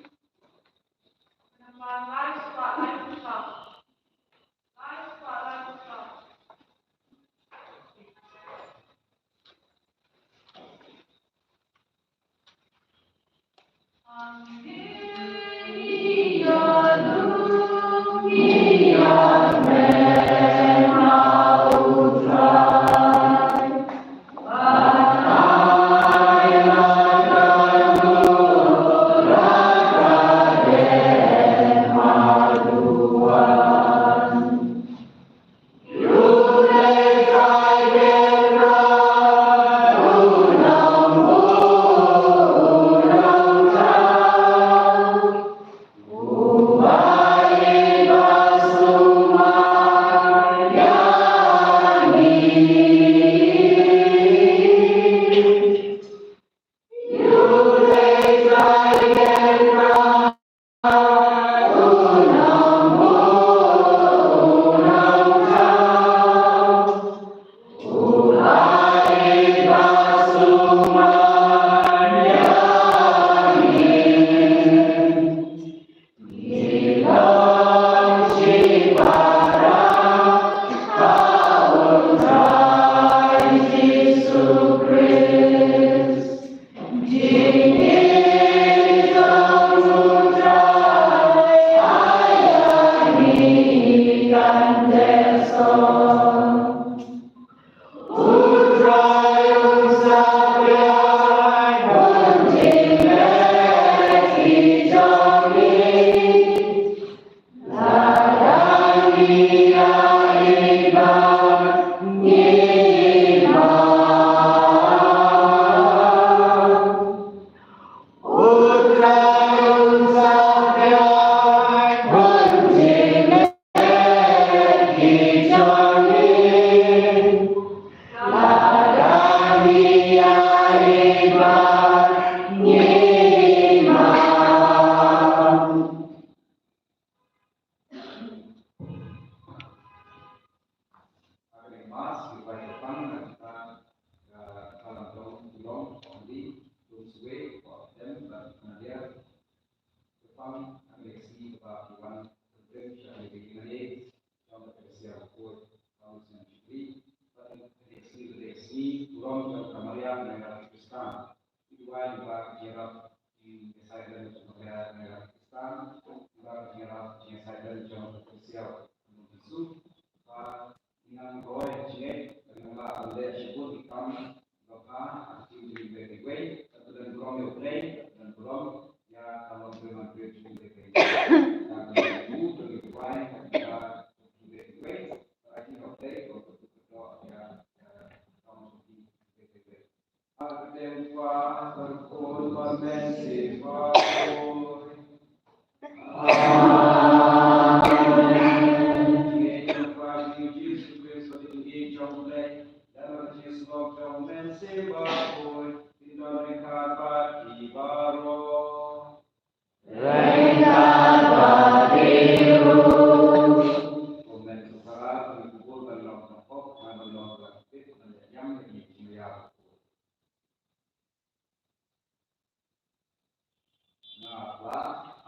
Number nine, spotlight to come. Nine, spotlight to come.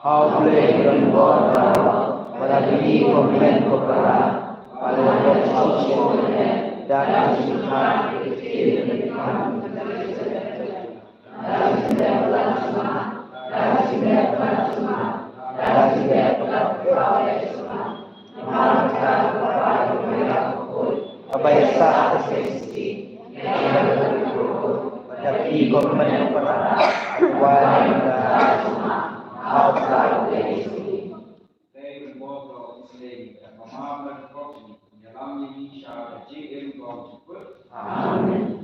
Ha U Blei u don bor baroh, bad ha phi ko kmen ko para, bad ha phi ko kmen ko para, da ka jingkhan. Amen.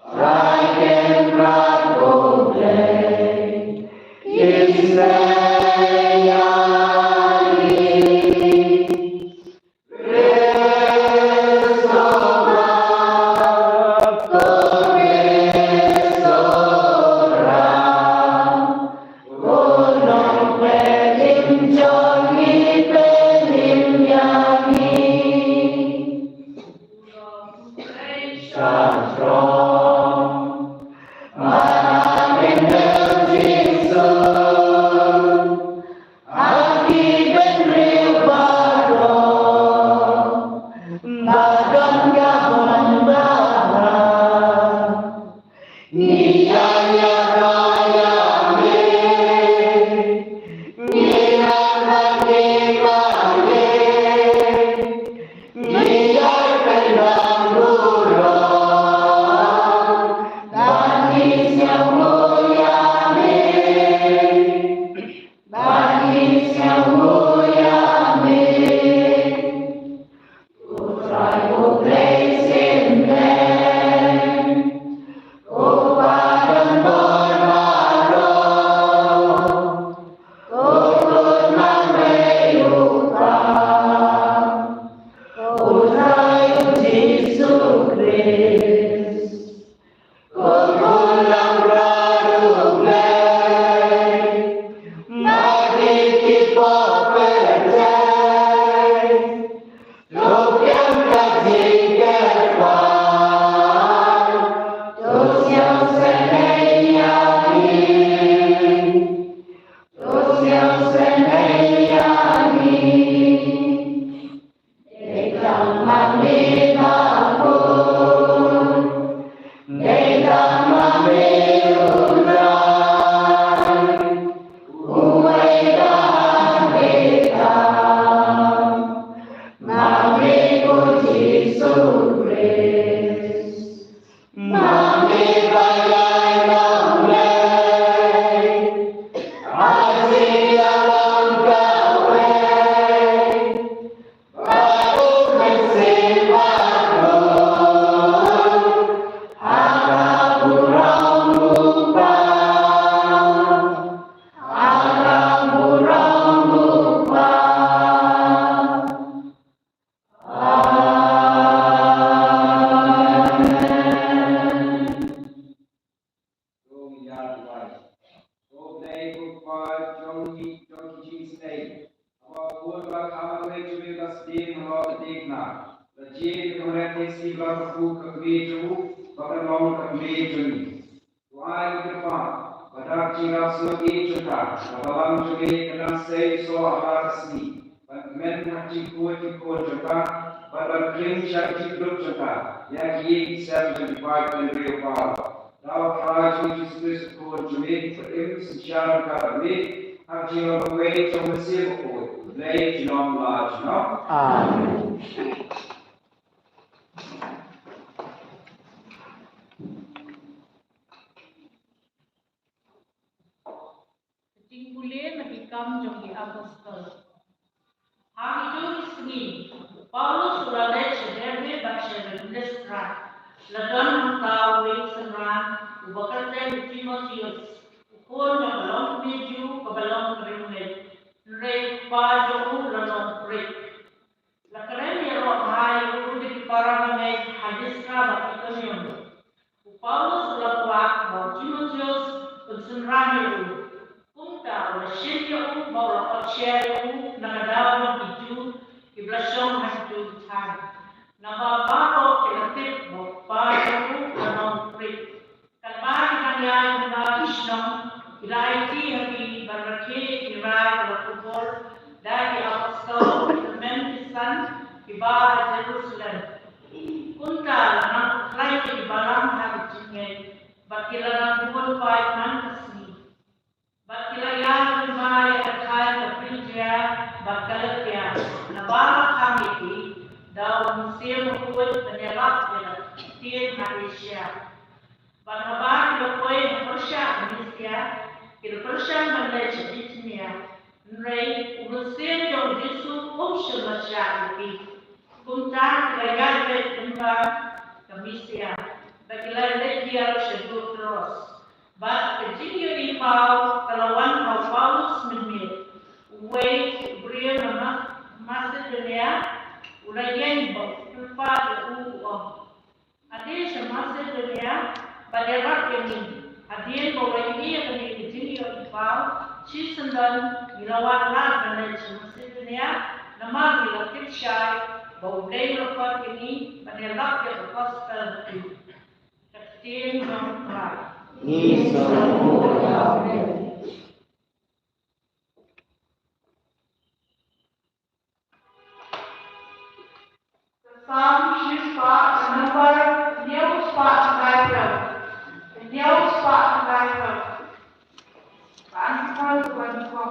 Trai Kynrad U Blei, isynei ïa ngi. Khrist U Kpa, Khrist U Trai, U Nongpynim jong ngi, pynim ïa ngi. Amen. To ngin ïa duwai. Ko Blei ko Kpa jong ngi jong ki jingisynei. Haba u khun ba la kham marwei jong me u la sdien halor ka diengphna, la jied ïa ka mrad ïa ka sngi ba la kyrkhu ka kmie jong u ba kan long ka kmie jong ngi. To ai ko Kpa ba da ka jingïarap sngewbha jong ka, ka balang jong me kan nang sei soh ha ka sngi ban kmen ha ka jingkhuid ka khun jong ka bad ban khring sha ka jingkyrduh jong ka ïa ki ïing ki sem jong ki paid bynriew baroh. Da U Trai jong ngi Jisu Khrist U Khun jong me, uba im synshar ryngkat bad me, ha ka jinglong kawei jong U Mynsiem Bakhuid, U Blei junom la junom. Amen. Ka jingpule na Ki Kam jong ki Apostol. Ha kito ki sngi, u Paulus u la leit sha Derbe bad sha Listra. La don hangta uwei u synran uba kyrteng u Timotheus, u khun jong ka longkmie Jiw kaba long ka riewngeit, hynrei u kpa jong u la long u Grik. La kren ïaroh bha ïa u da ki para bangeit ha Listra bad Ikonium. U Paulus u la kwah ba u Timotheus un synran ïa u. Kumta u la shim ïa u bad u la kot sher ïa u na ka daw jong ki Jiw kiba la shong ha kito ki thaiñ. Naba baroh ki la tip ba u kpa jong u u long u Grik. Katba ki dang ïaid lynba ki shnong, ki la aiti ha ki ban rakhe ïa ki rai ba la kubur da ki apostol ki tymmen ki san kiba ha Jerusalem. Kumta la nang khlaiñ ïa ki balang ha ka jingngeit bad ki la nang bun paid man ka sngi. Bad ki la ïaid lynba ïa ka thaiñ ka Phrijia bad Galatia, naba la khang ïa ki da U Mynsiem Bakhuid ban ïalap ïa ka ktien ha Asia. Bad haba ki la poi ha pyrshah ka Misia, ki la pyrshang ban leit sha Bitinia, hynrei U Mynsiem jong U Jisu um shym la shah ïa ki. Kumta ki la ïaid beit lynba ka Misia. ba ki la leit hiar shaduh Troas. Bad ka jingïohi paw ka la wan ha u Paulus mynmiet, uwei u briew na Ma-, Masedonia, u la ïeng bad u kyrpad ïa u, u ong: Ade sha Masedonia bad ïarap ïa ngi. Hadien ba u la ïohi ïa kane ka jingïohi paw, shisyndon ngi la wad lad ban leit sha Masedonia, namar ngi la tip shai ba U Blei u la khot ïa ngi ban ïalap ïa ka gospel ha ki. Ka ktien jong U Trai. Ngi sngewbha ïa U Blei. Salm shispah, number hynñiew spah khyndai phew. Hynñiew spah khyndai phew. Kan phew, kan phew.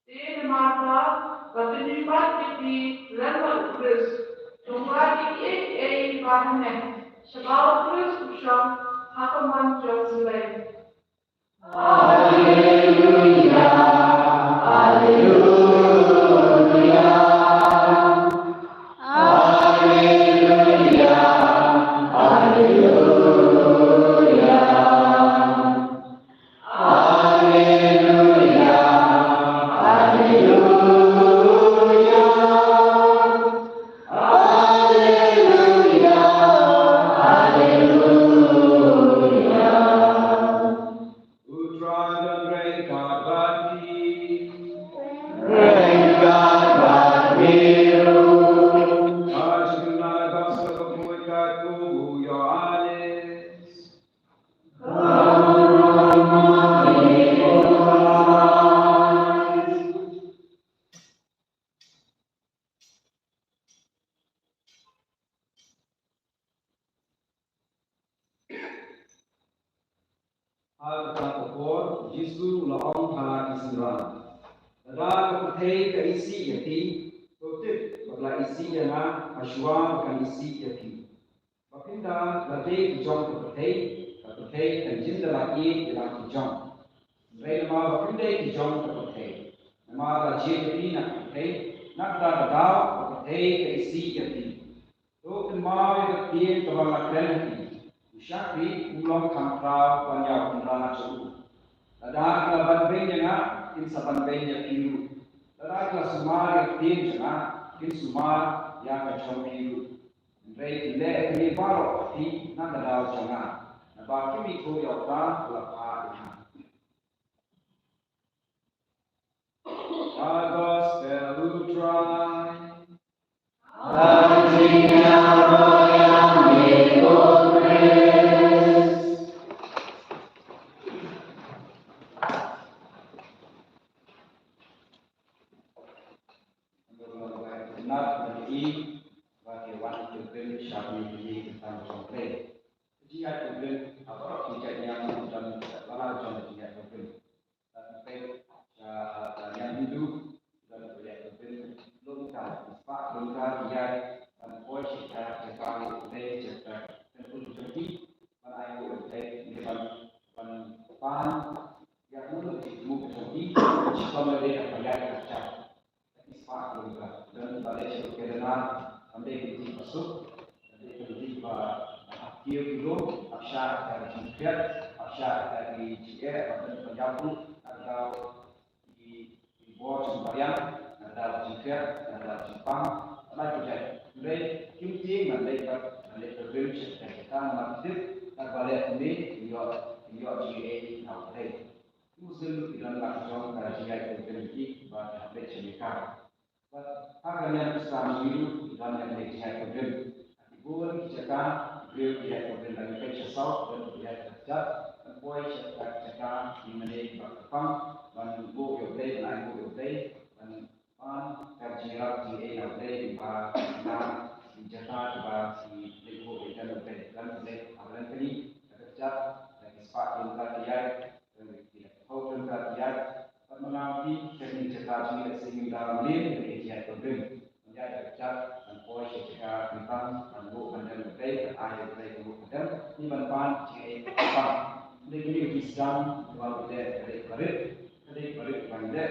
Te namar kata, ba pynïaid ïa phi lem bad U Khrist, to wanrah ïa kiei kiei kiba hangne, sha ba U Khrist u shong ha ka mon jong U Blei. Alleluia, alleluia, alleluia. Kata ka por, Jisu u la ong ha ki synran, lada ka pyrthei ka isih ïa phi, to tip ba ka la isih ïa nga, ha shuwa ba kan isih ïa phi. Ba phin da la dei ki jong ka pyrthei, ka pyrthei kan jin da la ïeit ïa la ki jong. Hynrei namar ba phin dei ki jong ka pyrthei, namar la jied ïa phi na ka pyrthei, na kata ka daw ka pyrthei ka isih ïa phi. To kynmaw ïa ka ktien kaba nga kren ha phi. U shakri um long kham khraw ban ïaw kynrad jong u. Lada ki la ban beiñ ïa nga, kin sa ban beiñ ïa phi ruh. Lada ki la sumar ïa ka ktien jong nga, kin sumar ïa ka jong phi ruh. Hynrei kin leh kane baroh ha phi na ka daw jong nga, naba kim ithuh ïa uta u la phah ïa nga. Ka gospel u Trai. Ka jingïaid pilgrim ha baroh ki jait niam don la la jong ka jingïaid pilgrim. Don peit sha ka niam Hindu, don ka ïaid pilgrim lum ka spah lum ka ki ïaid ban poi sha ka jaka U Blei, sha ka temple jong ki, ban ai nguh ïa U Blei, ne ban ban pan ïa ka jingmut jong ki, shitom lade ha ka ïaid ka jaka. Ki spah kilometer. Don kiba leit sha Kedarnath, kam dei ka jingpasuk, kam dei ka jingpasuk ba hap kiew kilo, hap shah ka jingkhriat, hap shah ka jingeh, hap don kiba ïap ruh, hap dau ki, ki bor jong mariang, hap dau ka jingkhriat, hap dau ka jingpang, hap dau ka jingeh. Hynrei kim tieng ban leit, ban leit pilgrim sha ka jaka namar ki tip, haba leit kumne, kin ïoh, kin ïoh jingeh na U Blei. Ki Muslim ki don la ka jong ka jingïaid pilgrim ki ba ki hap leit sha Mecca. Bad ha ka niam Islam jong ngi ruh ki don ka jingïaid pilgrim. Ha ki bun ki jaka ki briew ki ïaid pilgrim, lada ngi peit sha South don ki ïaid kjat, ban poi sha ka jaka ki mane kiba kyrpang, ban buh ïa U Blei, ban ai nguh ïa U Blei, ban pan ka jingïarap jingeh na U Blei, kiba ki jaka kiba ki leit buh ïa U Blei, ban leit ha Bailang Kali, ka kjat, da ki spah kilometer ki ïaid, Hau tang ka ïaid, bad ma nga ma phi, sha kine ki jaka jong ngi lehse ngim da mlien, ngin ïaid pilgrim. Ban ïaid da ka kjat, ban poi sha jaka kyntang, ban buh ban dem U Blei, ban ai U Blei ka buh ka dem, ne ban pan jingeh ban pan. Dei kine ki sdang, ba U Blei ka dei barit, ka dei barit ban dei,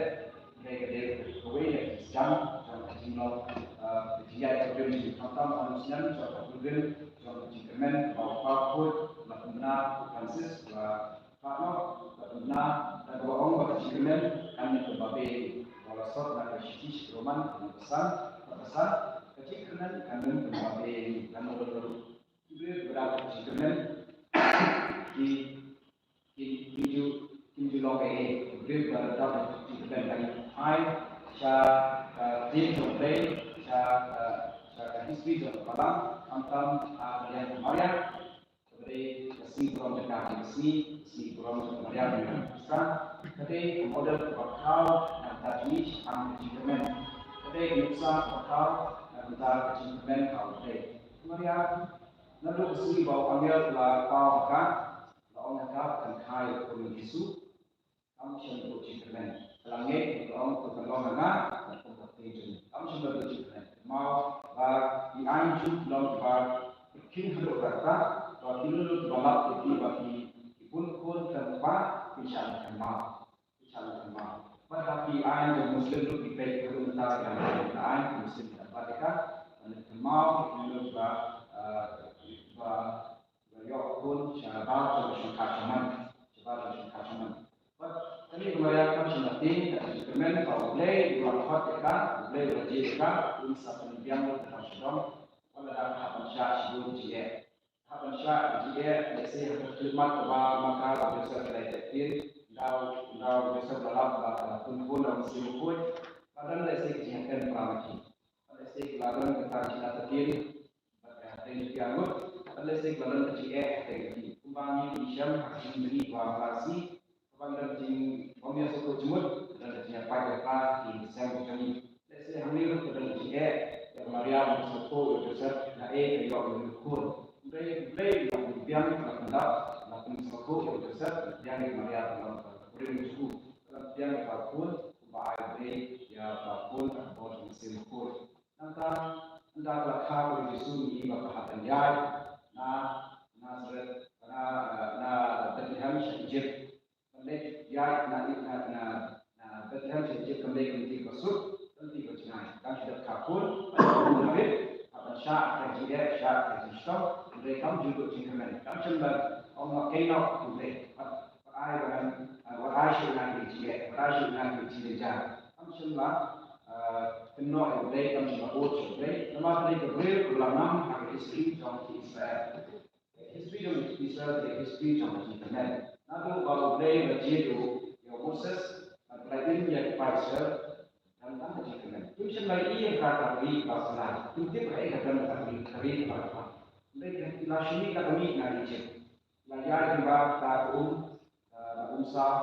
ka dei ka dei kawei na ki sdang, jong ka jinglong, eh, ka jingïaid pilgrim jong ngi khamtam ha u snem, jong ka pilgrim, jong ka jingkyrmen, ba u Kpa Bakhuid, ba u Bynta u Francis, ba Ka noh, ka duna, ka duna ong ba ka jingkyrmen kan ym kynmaw beiñ. Ba la sot na ka shithi sha ki Roman, ka duna ka san, ka san, ka jingkyrmen kan ym kynmaw beiñ. Kan ym kynmaw beiñ. Ki briew kiba dap ka jingkyrmen, ki, ki, kim ju, kim ju long ei ei. Ki briew kiba dap ka jingkyrmen kan ai sha ka ktien jong U Blei, sha ka, sha ka history jong ka balang, khamtam ha ka liang ka mariang. Kaba dei ka sngi burom jong ka, ka sngi, ka sngi burom jong ka Maria, Maria Khrista. Ka dei ka model kaba khraw na ka bynta jong ngi shaphang ka jingkyrmen. Ka dei ka nuksa kaba khraw na ka bynta ka jingkyrmen ha U Blei. Ka Maria, naduh ka sngi ba u angel u la paw ha ka, la ong ha ka ba kan kha ïa u Khun u Jisu. Kam shym la buh jingkyrmen. Ka la ngeit, ka ong, to kan long ha nga, kum ka ktien jong me. Kam shym la buh jingkyrmen. Kynmaw ba ki aiñ Jiw ki long kiba khih haduh katta, ba kino kino kiba lap ïa ki ba ki, ki bun khun khlem kpa, kin shah kynmaw. Kin shah kynmaw. Bad ha ki aiñ jong Muslim ruh ngi peit haduh mynta ki dang, ki aiñ Muslim ki dang bat ïa ka. Ban kynmaw ïa kino kino kiba, eh, kiba Ba ïoh khun shabar jong ka shongkha shongman. Shabar jong ka shongkha shongman. Bad kane ka Maria kam shym la tieng, ka jingkyrmen ba U Blei u la khot ïa ka, U Blei u la jied ïa ka, un sa pynbiang lut ka dong sha dong. Wat la dang hap ban shah shibun jingeh. Hap ban shah jingeh, lehse ha ka khyllipmat kaba u Maria u Joseph u la ïathuh ktien. Ynda u, ynda u Joseph u la lap ba ka la pynkhun da u Mynsiem Bakhuid. Ka don lehse ka jingïakhun para ma ki. Lehse ka la don kata ka jingïathuh ktien. Bad ka hapdeng jong ki arngut, bad lehse ka la don ka jingeh hapdeng jong ki. Kumba ngi, ngi shem ha ka jingim jong ngi kaba marlasih, kaba don ka jingbym ïasngewthuh jingmut, ka don ka jingïapait ïapra ha ki seng jong ngi. Lehse hangne ruh ka don ka jingeh ïa ka Maria, ym sngewthuh ïa u Joseph, naei ka ïoh ïa une u khun. Hynrei, hynrei la pynbiang, la pyndap, la Sngewthuh ïa u Joseph, pdiang ïa ka Maria ban long ka kurim jong u, pdiang ïa ka khun uba ai U Blei ïa ka khun ha ka bor jong U Mynsiem Bakhuid. Nangta ynda ka la kha ka ri Jisu ngi i ba ka hap ban ïaid na Nasareth, na, na Bethlehem sha Ijipt. Ban leit ïaid na, na, na, na Bethlehem sha Ijipt kam dei ka lynti kaba suk, ka lynti kaba jngai. Dang shu dep kha khun, ban rit, hap ban shah ka jingeh, shah ka jingshitom, hynrei kam ju duh jingkyrmen. Kam shym ban ong ma keiñ noh U Blei. Wat, wat ai ba ngan, ah, wat ai shuh ïa nga ki jingeh, wat ai shuh ïa nga ki jingjynjar. Kam shym la, ah, kynnoh ïa U Blei, kam shym la bud sha U Blei. Namar ka dei ka briew kaba la mang ha ka history jong ki Israel. History jong Israel ka dei history jong ka jingkyrmen. Naduh ba U Blei u la jied ïa u Moses ban pyllait ïa ki paid Israel, dang dang ka jingkyrmen. Kim shym la ïohi ïa ka ri kaba sla. Kim tip kaei ka don ka ri, ka ri kaba sla. Hynrei ki la shu mih, la ka mih na Ijipt. La ïaid lyngba ka um, eh, na um saw,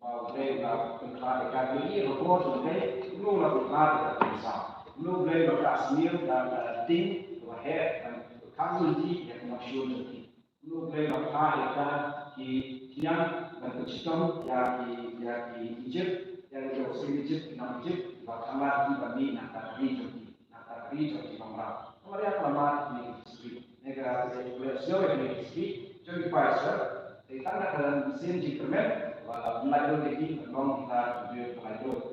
ba U Blei u la pynkhlad ïa ka. Ïohi ïa ka bor jong U Blei, kumno la pynkhlad ïa ka um saw. Kumno U Blei u la kah sniew da ka ding kaba heh ban khang lynti ïa ka nongshun jong ki. Kumno U Blei u la phah ïa ka ki khñiang ban pynshitom ïa ki, ïa ki Ijipt, ïa ki nongshun Ijipt, ki nong Ijipt, kiba khanglad ki ban mih na ka ri jong ki, na ka ri jong ki nongmraw. Ka Maria ka la mad ïa kine ki history. Ngi ka, ngi ka leh sniew ïa kine ki history jong ki paid Israel. Te tang da ka mynsiem jingkyrmen, ba la pyllait lut ïa ki ban long kita ki briew ba laitluid.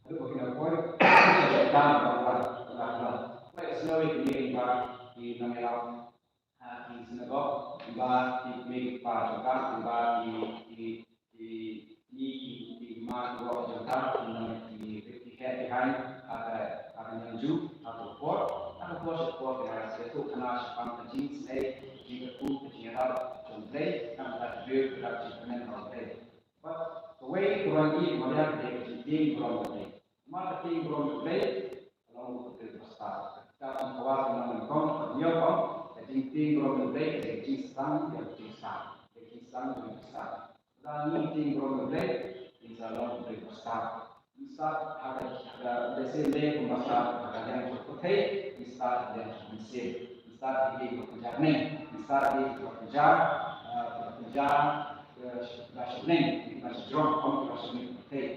Haduh ba ki nang poi sha Jordan, ba la, ba la, ba la leh sniew ïa kine, ba ki nongïalam ha ki synagog, ba ki kmie ki kpa jong ka, ba ki, ki, ki, ki, ki, ki kmie ki kpa jong ka, ki nang ki, ki, ki heh ki haiñ ha ka, ha ka ñiang Ju, ha ka por, ha ka por sha ka por, ki la ïathuh khana shaphang ka jingsnei, ka jingkyrkhu, ka jingïarap jong U Blei, ka la dei ka jingkyrmen ha U Blei. Bad kawei kaba ngi ïohi, Maria ka dei ka jingtieng burom U Blei. Namar ka tieng burom U Blei ka long ka briew kaba stad. Ka kitab Jingkhawai ka ong, ka ong, ka jingtieng burom U Blei ka dei ka jingsdang jong ka jingstad. Ka dei ka jingsdang jong ka jingstad. Lada ngi tieng burom U Blei, ngin sa long ka briew kaba stad. Ngin stad ha ka, ha ka, lehse ym dei kumba stad ha ka liang jong ka pyrthei, ngin stad ha ka liang jong ka mynsiem. Ngin stad ha ki ba kynja bneng, ngin stad ha ki ba kynja, ah, ba kynja, eh, ba sha bneng, ba sha jrong, ym ba sha bneng ka pyrthei.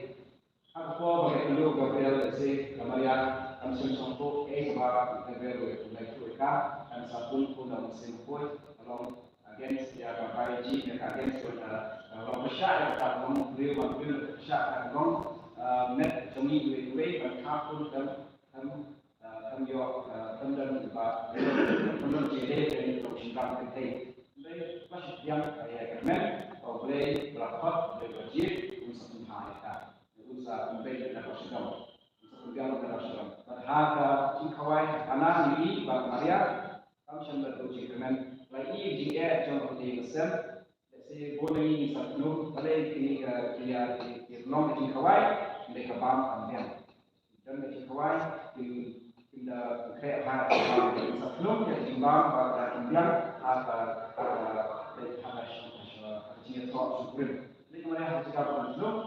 Ha ka por ba ka kynduh u Gabriel lehse ïa ka Maria, kam shym sngewthuh ei kaba u Gabriel u la ïathuh ïa ka, kan sa pun pun da u Mynsiem Bakhuid, ka long against ïa ka biology, ïa ka against ïa ka, ka long pyrshah ïa ka, ka long briew bad briew pyrshah ïa ka, ka long, ah, met jong ngi uwei uwei, ban kha khun kan, kan, ah, kan ïoh, ah, kan don ba, kan don jingïadei kane ka long shynrang kynthei. Hynrei ba shu pdiang ïa ka kyrmen, ba U Blei ba la khot, U Blei ba la jied, un sa pynbha ïa ka. Un sa pynbeit ïa ka doh shadong. Un sa pynbiang ïa ka doh shadong. Bad ha ka Jingkhawai, ha Kana ngi ïohi ba ka Maria kam shym la duh jingkyrmen. La ïohi ïa ka jingeh jong ka kmie ka sem. Lehse bun na ngi ngin sa pynlong, balei kine ki, ki, ki, ki long ka jingkhawai, hynrei ka bam kam biang. Don ka jingkhawai, kim, kim da khreh ha ka bam, kim sa pynlong ïa ka jingbam bad ka jingbiang ha ka, ha ka, ha ka, ha ka, ha ka jingïathoh jingkurim. Hynrei ka Maria ha ka jaka ba kan pynlong,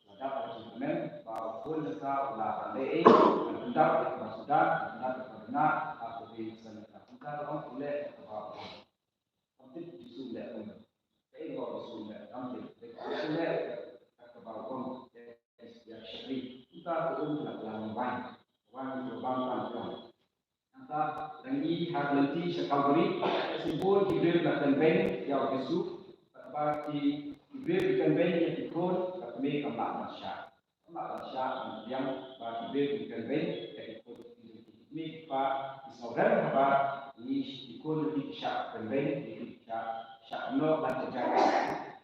la dap ha ka jingkyrmen ba u khun jong ka u la ban leh ei, ban pyndap ïa kaba suda, ban pyndap ïa kaba duna ha ka ri Bethlehem. Kumta ka ong u leh ïa kaba u ong. Kam tip Jisu u leh kumno. Kaei kaba u Jisu u leh kam tip. Te u Jisu u leh ïa kaba u ong. Ïa, ïa shakri. Kumta ka um la, la wan. Wan ka bam tang ka ong. Nangta, dang ïa ha ka lynti sha Kalbari, shu bun ki briew ki la kren beiñ ïa u Jisu, bad ba ki, ki briew ki kren beiñ ïa ki khun, ka kmie kam lah ban shah. Kam lah ban shah ban pdiang, ba ki briew ki kren beiñ ïa ki khun, ki kmie ki kpa ki sngewrem haba ngi, ki khun ki shah kren beiñ, ki shah, shah noh ban pdiang.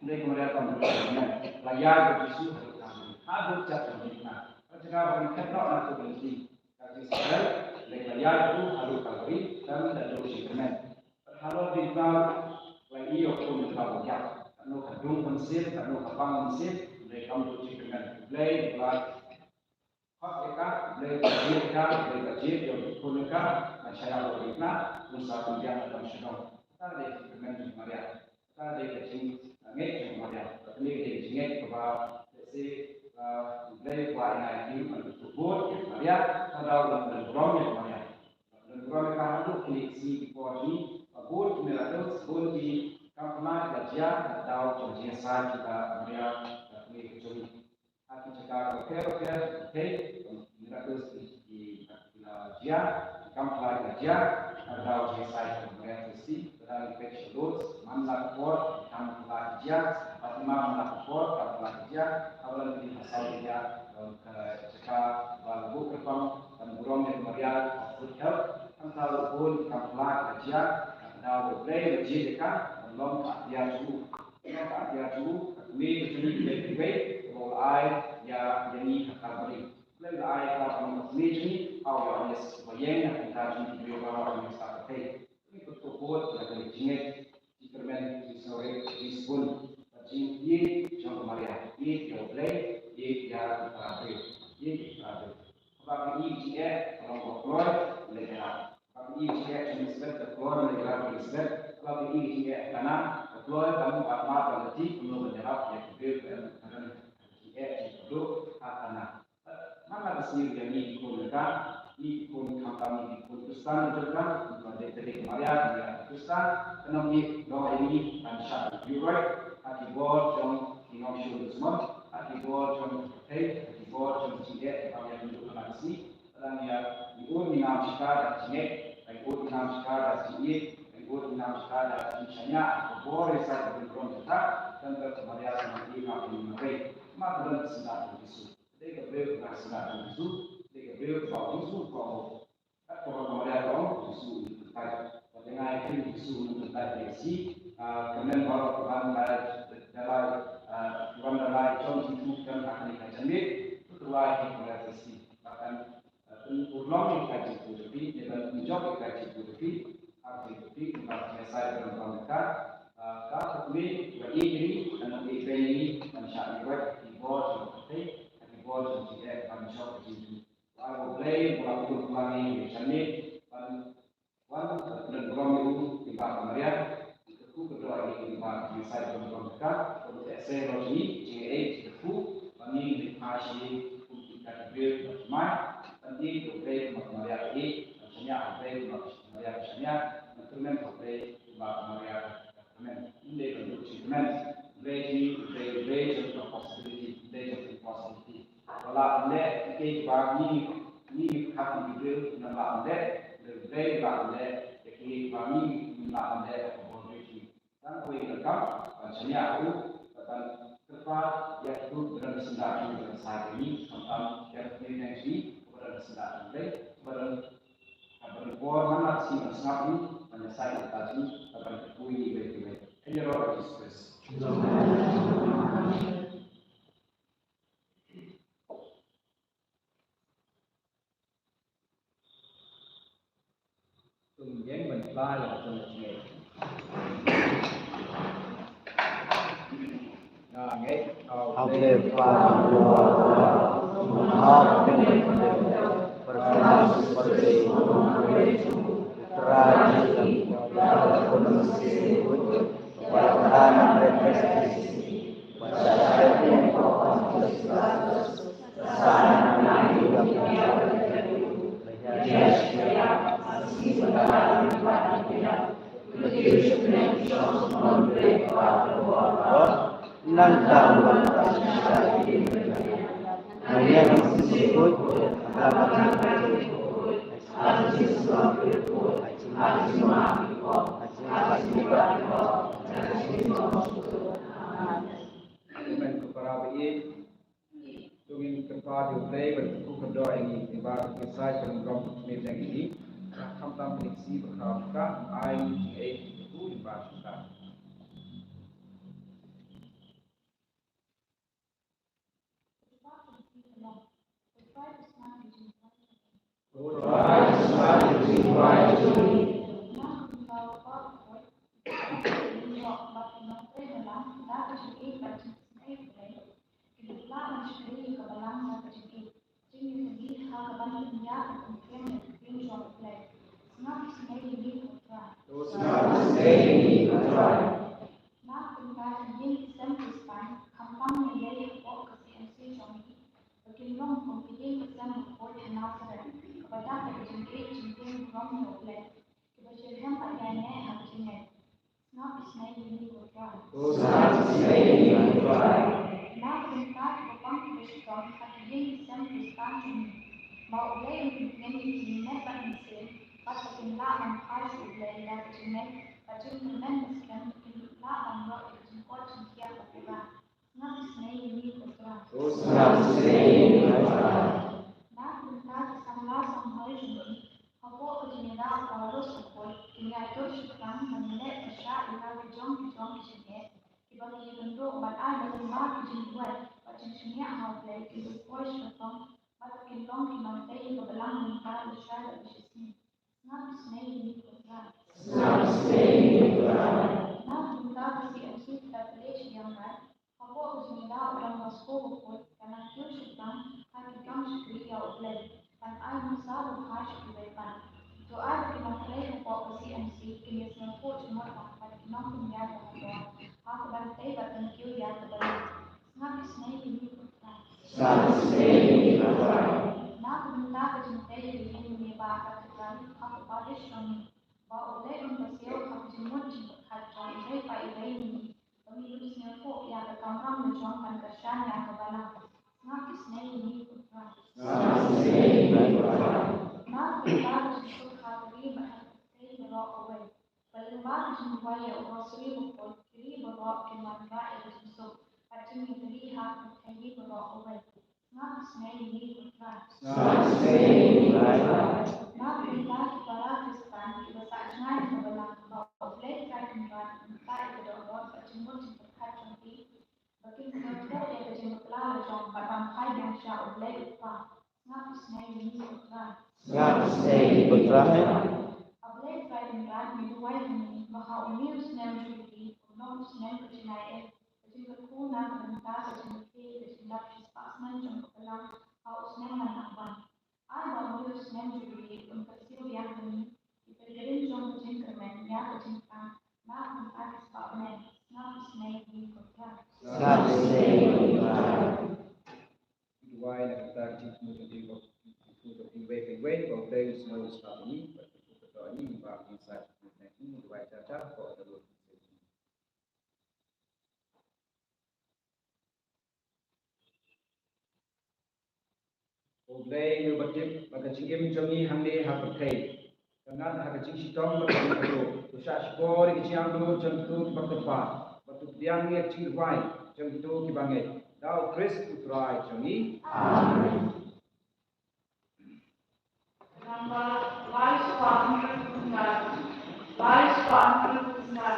Hynrei ka Maria kam lah ban pdiang. La ïaid bad u Jisu haduh Kalbari, haduh jaka jong ki kna. Ka jaka ba ngi khet noh na ka lynti. Ka jingstad, leh ka ïaid ruh haduh Kalbari, tang da duh jingkyrmen. Bad halor dei tang, la ïoh kum ka ba ïap. Katno ka dung ka mynsiem, katno ka pang mynsiem, leh kam duh jingkyrmen. Blei ba khot ïa ka, Blei ba jied ïa ka, Blei ba jied ïa u khun ïa ka, ban shah ïaleh ïa ka, un sa pynbiang ïa ka shadong. Kata dei ka jingkyrmen jong Maria. Kata dei ka jingngeit jong Maria. Kata dei ka jingngeit kaba lehse, ah, U Blei u kwah ïa ngi ban kyntu bud ïa Maria, kata u la pynburom ïa Maria. U la pynburom ïa ka haduh kine ki sngi ki por jong ngi, ba bun ki miracle, bun ki kam pynlait la Jia, ka daw jong jingïasaid jong ka Maria, ka kmie ka jong ngi. Ha ki jaka bapher bapher, okay, miracle ki, ki, ki la jia, ki kam phla ki la jia, ka daw jingïasaid jong ka Maria Theisotti, ka daw ki peit sha Lourdes, man la ka por, ki kam phla ki jia, Fatima man la ka por, kam phla ki jia, haba la ki ha saw ki jia, ka jaka ba la buh kyrpang, ban burom ïa ka Maria, ka Good Health, hangta la bun ki kam phla ki la jia, ka daw U Blei la jied ïa ka, ban long ka atiar jong u. Ïa ka atiar jong u, ka kmie ka jong ngi kiwei kiwei, kaba u la ai ïa, ïa ngi ha Kalbari. Kaba u la ai ïa ka ban long ka kmie jong ngi, ha u Ïoannis uba ïeng na ka bynta jong ngi kiwei baroh ha kane ka por. Ngi kut kut ïa ka jingngeit, jingkyrmen, jingsngewrit, jingsbun, bad jingïeit jong ka Maria, ïeit ïa U Blei, ïeit ïa ka para briew, ïeit ïa ka para briew. Haba ka ïohi ka jingeh, ka long kaba kloi, ka leit ïarap. Haba ka ïohi ka jingeh jong Elisabet, ka kloi ban ïarap ïa Elisabet. Haba ka ïohi ka jingeh jong Hana, ka kloi ban mad ban lynti kumno ban ïarap ïa ki briew kiba don ha ka jingeh jingkyrduh ha khana. Man la ka sngi ïa ngi ki khun Khristan, ngi ki khun khamtam ngi ki khun Khristan ki jong ka, ngi ba dei ka dei ka Maria, ngi ïa Khristan, ka nongïalam ïa ngi ban shah ïuhroit ha ki bor jong ki nongshun dusmon, ha ki bor jong ki pyrthei, ha ki bor jong ki jingeh kiba ïa ngi ha la ka sngi. Lada ngi ïa, ngi ud ngi nam shata da jingngeit, ngi ud ngi nam shata da jingïeit, ngi ud ngi nam shata da jingshaniah, ka bor ïa sa ka bun burom jong ka, kan ka Maria ka nang ïa ka bun marwei. Ma ka don ka syndah jong Jisu. Dei ka briew ka syndah jong Jisu, dei ka briew ka ba Jisu ka ba. Kat ka ba ka Maria ka ong, Jisu u kyntait. Wat ïa ngai ïa Jisu u kyntait ïa si, ah, ka men baroh ka ban da, da lai, ah, ka ban da lai jong Jisu kan ha kane ka janmiet, tu tu lai ki Maria ka si. Bahkan Pynurlong ïa ka jingpyrkhat, ïa ban pynjop ïa ka jingpyrkhat, ha ka jingpyrkhat, ïa ban ïasaid ban ïa ka, ah, ka kmie, ba ïeit ïa ngi, ban ïeit ïa ngi, ban shah ïa ki bor jong ka pyrthei, ki bor jong ka jingeh, ban jop ka jingpyrkhat. Ba U Blei, ba la pynurlong ïa ngi, ïa ka jingpyrkhat, ban wan, ban pynurlong ïa u, ïa ba ka Maria, ïa ka kyrkhu ka doh ïa ngi, ïa ba ka jingïasaid ban ïa ka, ban ïa essay ïa ngi, jingïaid, jingkyrkhu, ba ngi ngin phai sha ïa, kum kita ki briew, ba ki mai, Ban ïeit ïa U Blei kumba ka Maria ka ïeit, ban shaniah ha U Blei kumba ka Maria ka shaniah, ban kyrmen ha U Blei kumba ka Maria ka kyrmen. Ym dei ban duh jingkyrmen. U Blei jong ngi, U Blei, U Blei jong ka possibility, U Blei jong ka possibility. Ba lah ban leh ïa kiei kiba ngi, ngi, ngi kham, ngi briew ngim lah ban leh, U Blei u lah ban leh ïa kiei kiba ngi, ngim lah ban leh ha ka bor jong ngi. Tang kawei ka kam, ban shaniah ha u, ban kyrpad ïa kito kiba don ka syndah jong u, ban shaniah ïa ngi, khamtam ïa kito kiba don ka syndah jong u, ban, ban, ban bor man la ka sngi ban sngap ïa ngi, ban ïasaid ïa ka jong u, ban kyrkhu ïa ngi iwei pa iwei. Ïa roh Jisu Khrist. Tum ïeng ban phla ïa ka jong ka jingngeit. Nga ngeit ha U Blei Kpa, ha U Blei Kpa, Trai Jisu, Amen. Ko para baieit, to ngin kyrpad ïa U Blei ban kyrkhu kyrdoh ïa ngi, ïa ba ngi sa ïa ka burom ka jingim ïa ngi. Khamtam kane ka sngi ba khraw ka, ai ngi jingïeit jingkyrkhu ïa ba shisha. Sngap ïa ngi ko Trai. To sngap ïa ngi ko Trai. Mark Kynrad, ïa ngi ki sem ki spah, khamtam ngi ïa ka pop ka C M C jong ngi. Ba kin long kum ki ïing ki sem bakhuid ha Nasareth, kaba dap da ka jingïeit jingtieng burom ïa U Blei. Kiba shitrhem bad ïaineh ha ka jingngeit. Sngap ïa Sngap ïa ine i Trai. Sngap ïa ine i Trai. Na ka bynta kiba pang kiba shitom ha ki ïing ki sem Khristan jong ngi, ba U Blei un pynthikna ïa ki met bad mynsiem, bad ba kin lah ban phai sha U Blei da ka jingngeit bad jingkyrmen ba skhem, ba kin lah ban ïoh ïa ka jingkoit jingkhiah bapura. Sngap isynei ïa ine i Trai. Sngap isynei ïa ine i Trai. Na ka bynta ki samla samhoi jong ngi, hapoh ka jingïada u Paulus u Khun, kin ïatur shaphrang ban leh pyrshah ïa la ki jong ki jong ki jingeh kiba ngi ïakynduh, bad ai ba lyngba ki jingduwai bad jingshaniah ha U Blei kin ïoh poi sha ka thong, bad kin long ki nongtei ïa ka balang lyngba lashai bad lashisngi. Sngap isynei ïa ine i Trai. Sngap isynei ïa ine i Trai. Na ka bynta ka C M C Privilege Young Life, hapoh ka jingïada u Don Bosco Bakhuid, ka nang kiew shaphrang ha ki kam shakri ïa U Blei, ban ai nuksa bakhuid sha kiwei pat. To ai ba ki nongtrei hapoh ka C M C kin ïasngewthuh jingmut bad ki nongpynïaid ba halor ha kaba tei bad ban kiew ïa ka balang. Sngap isynei ïa ine i Trai. Sngap isynei ïa ine i Trai. Na ka bynta ka jingtei ïa ka ïing mane ba ka kyrdan ha ka parish jong ngi, ba U Blei un kyrsiew ha ka jingmut jingpyrkhat jong iwei pa iwei na ngi, ba ngin ïohsngew ïa ka kamram la jong ban kyrshan ïa ka balang. Sngap isynei ïa ine i Trai. Sngap isynei ïa ine i Trai. Na ka bynta ka jingsuk ha ka ri bad ha ka pyrthei baroh kawei, ba lyngba ka jingduwai ïa u Rosary Bakhuid, ki ri baroh kin wanrah ïa ka jingsuk bad jingïatylli ha ka pyrthei baroh kawei. Sngap isynei ïa ine i Trai. Sngap isynei ïa ine i Trai. Na ka bynta ki para Khristan kiba sah jngai ha ka balang, ba U Blei Trai Kynrad un ktah ïa ka dohnud bad jingmut jingpyrkhat jong ki, ba kin sngewthuh ïa ka jingpynbna la jong bad ban phai biang sha U Blei U Kpa. Sngap isynei ïa ine i Trai. Sngap isynei ïa ine i Trai. A Blei Trai Kynrad, ngi duwai ha me ba ha une u snem Jubilee un long u snem ka jingaiei, ka jingkyrkhu na ka bynta ka jingkyrkhu ka jinglap shispah snem jong ka balang ha u snem ban nang wan. Ai ba une u snem Jubilee un kyrsiew biang ha ngi ki pilgrim jong ka jingkyrmen ïa ka jingpang na ka bynta ki spah bneng. Sngap isynei ïa ine i Trai. Sngap isynei ïa ine i Trai. Duwai na ka bynta ka jingthmu jong ki, jingthmu jong kiwei pa kiwei, ba U Blei un sngewsih ïa ngi bad un kyrkhu ïa ngi, ba ngin sa ïa ngi, duwai jar jar ko. Ko Blei, ngi ba tip ba ka jingim jong ngi hangne ha pyrthei ka ngat ha ka jingshitom bad ka jingkyrduh. To shah shkor ïa ka jingangnud jong kito kiba kyrpad, bad to pdiang ïa ka jingduwai jong kito kiba ngeit. Da U Khrist U Trai jong ngi. Amen. Number lai spah hynriew khyndai. Lai spah hynriew khyndai.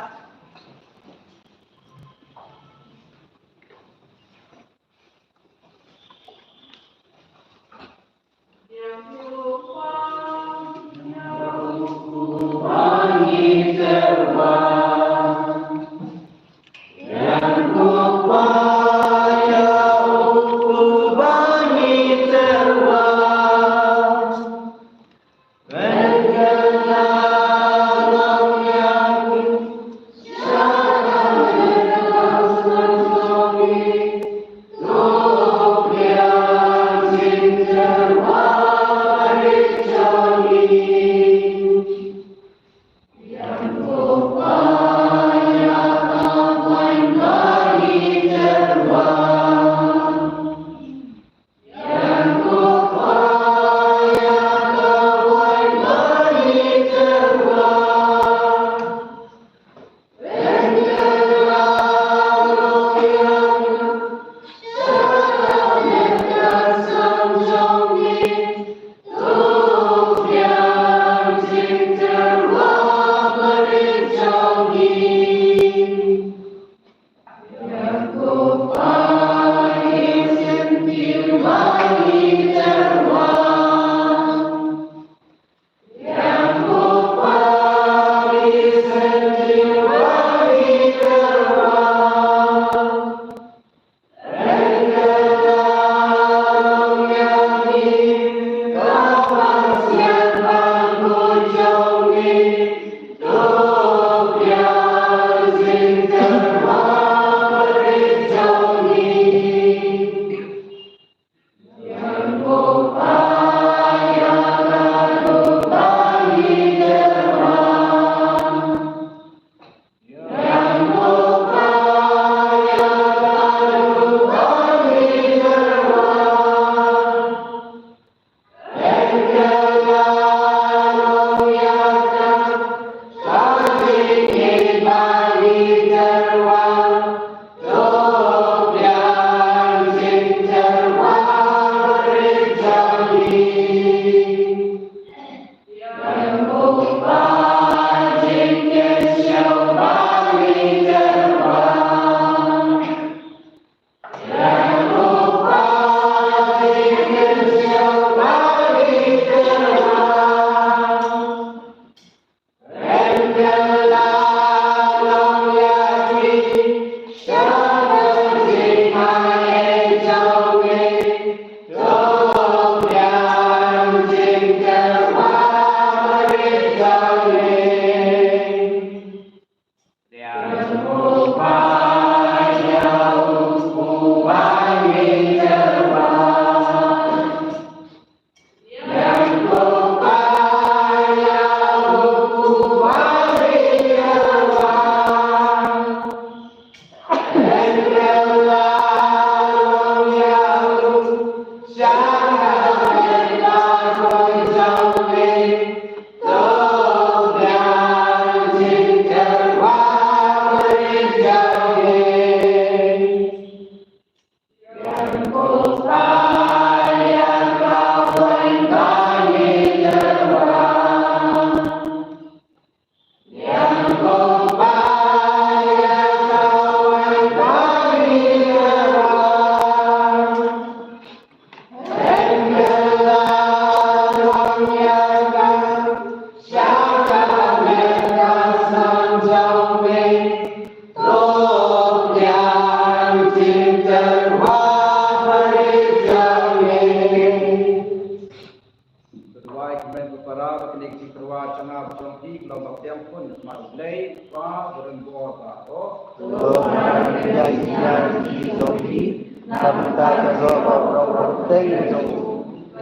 Kpa ba don bor baroh. To ba ïa ïa ki jong ki na bynta ka jong ka jong u,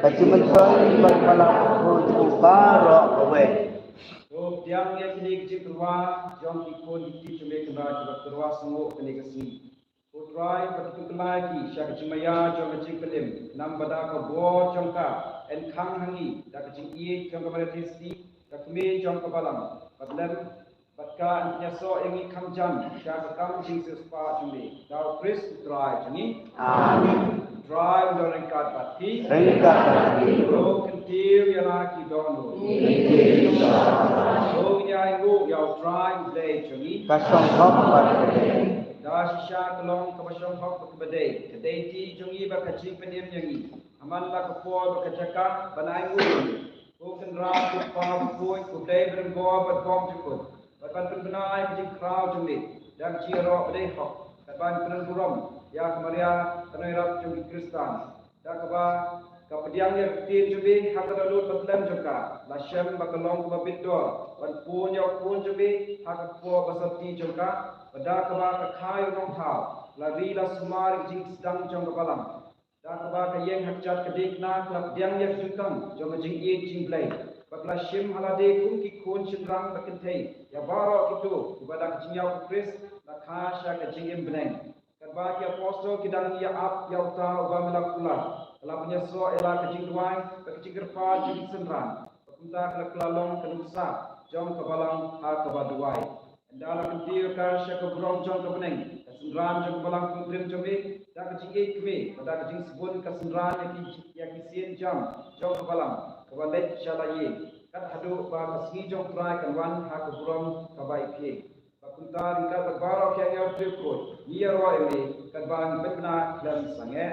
ka jingmyntoi bad ka la u jong u baroh kawei. To pdiang ïa kine ki jingtyrwa jong ki khun ki kti jong me, kynrad kiba tyrwa sngew kane ka sngi. Ko Trai, bad to pynkylla ki sha ka jingmaïa jong ka jingpynim, khnang ba da ka bor jong ka yn khang ha ngi da ka jingïeit jong ka Maria Theisotti, ka kmie jong ka Balang, bad lem bad ka yn pynïasoh ïa ngi kham jan sha ka kam jingsiewspah jong me. Da U Khrist U Trai jong ngi. Amen. U Trai un don ryngkat bad phi. Ryngkat bad phi. To kyntiew ïa la ki dohnud. Ngin kyntiew ïa la ki dohnud. To ngin ïainguh ïa U Trai U Blei jong ngi. Ka shong hok bad ka dei. Da shisha ka long kaba shong hok bad kaba dei, ka dei ti jong ngi bad ka jingpynim ïa ngi ha man la ka por bad ka jaka ban ainguh ïa ngi. Ko Kynrad, ko Kpa bakhuid, ko Blei ba don bor bad bymjukut, bad ban pynbna ïa ka jingkhraw jong me da ka jingïaroh ba dei hok, bad ban pynburom ïa ka Maria ka nongïarap jong ki Khristan, da kaba ka pdiang ïa ka ktien jong me ha ka dohnud ba tlem jong ka, la shem ba ka long kaba bit dor ban pun ïa u khun jong me ha ka kpoh ba syrti jong ka, bad da kaba ka kha ïa u nongthaw, la ri la sumar ïa ka jingsdang jong ka Balang. Da kaba ka ïeng ha kjat ka diengphna ka la pdiang ïa ka jingkam jong ka jingïeit jingblei, bad la shim ha lade kum ki khun shynrang ba kynthei ïa baroh kito kiba da ka jingïaid U Khrist la kha sha ka jingim bneng. Katba ki apostol ki dang ïa ap ïa uta uba me la kular, ka la pynïasoh ïa la ka jingduwai bad ka jingkyrpad jong ki synran, bad kumta ka la kylla long ka nuksa jong ka Balang ha kaba duwai. Ynda la kyntiew ïa ka sha ka burom jong ka bneng, ka synran jong ka Balang Kynrad jong me, da ka jingïeit kmie bad da ka jingsbun ka synran ïa ki, ïa ki sienjam jong ka Balang kaba leit sha la ïing, kat haduh ba ka sngi jong U Trai kan wan ha ka burom kaba iphieng. Bad kumta ryngkat bad baroh ki angel triew khuid, ngi ïaroh ïa me katba ngi pynbna khlem sangeh.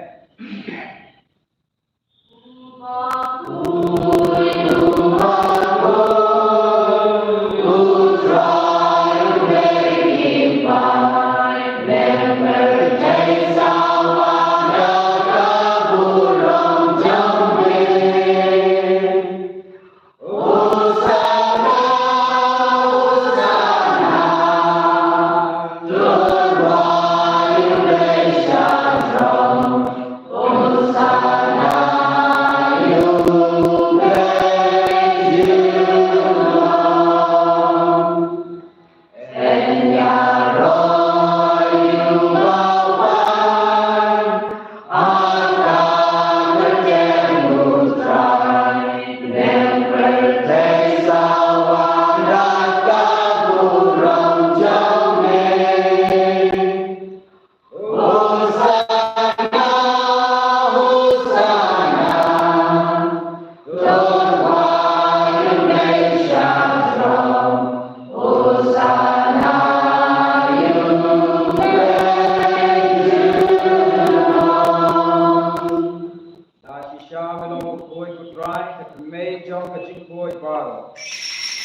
Da shisha me long u khuid, ko Trai, ka kmie jong ka jingkhuid baroh.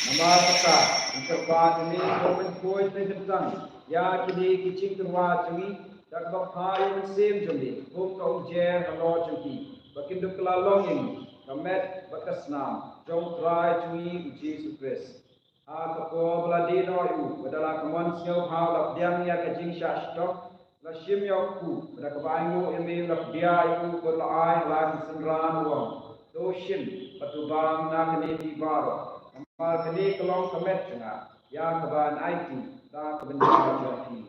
Namar kata, ngi kyrpad ïa me ba men khuid, men kyntang ïa kine ki jingtyrwa jong ngi da kaba phah ïa u Mynsiem jong me kum ka umjer halor jong ki, ba kin dup kylla long ïa ngi ka met bad ka snam jong U Trai jong ngi U Jisu Khrist. Ha ka por ba la die noh ïa u, bad da la ka mon sngewbha u la pdiang ïa ka jingshah shitom, la shim ïa u kpu, bad da kaba ainguh ïa me u la pdia ïa u, bad la ai ha la ki synran u ong, to shim bad to bam na kane phi baroh, namar kane ka long ka met jong nga ïa kaba yn aiti da ka bynta jong phi.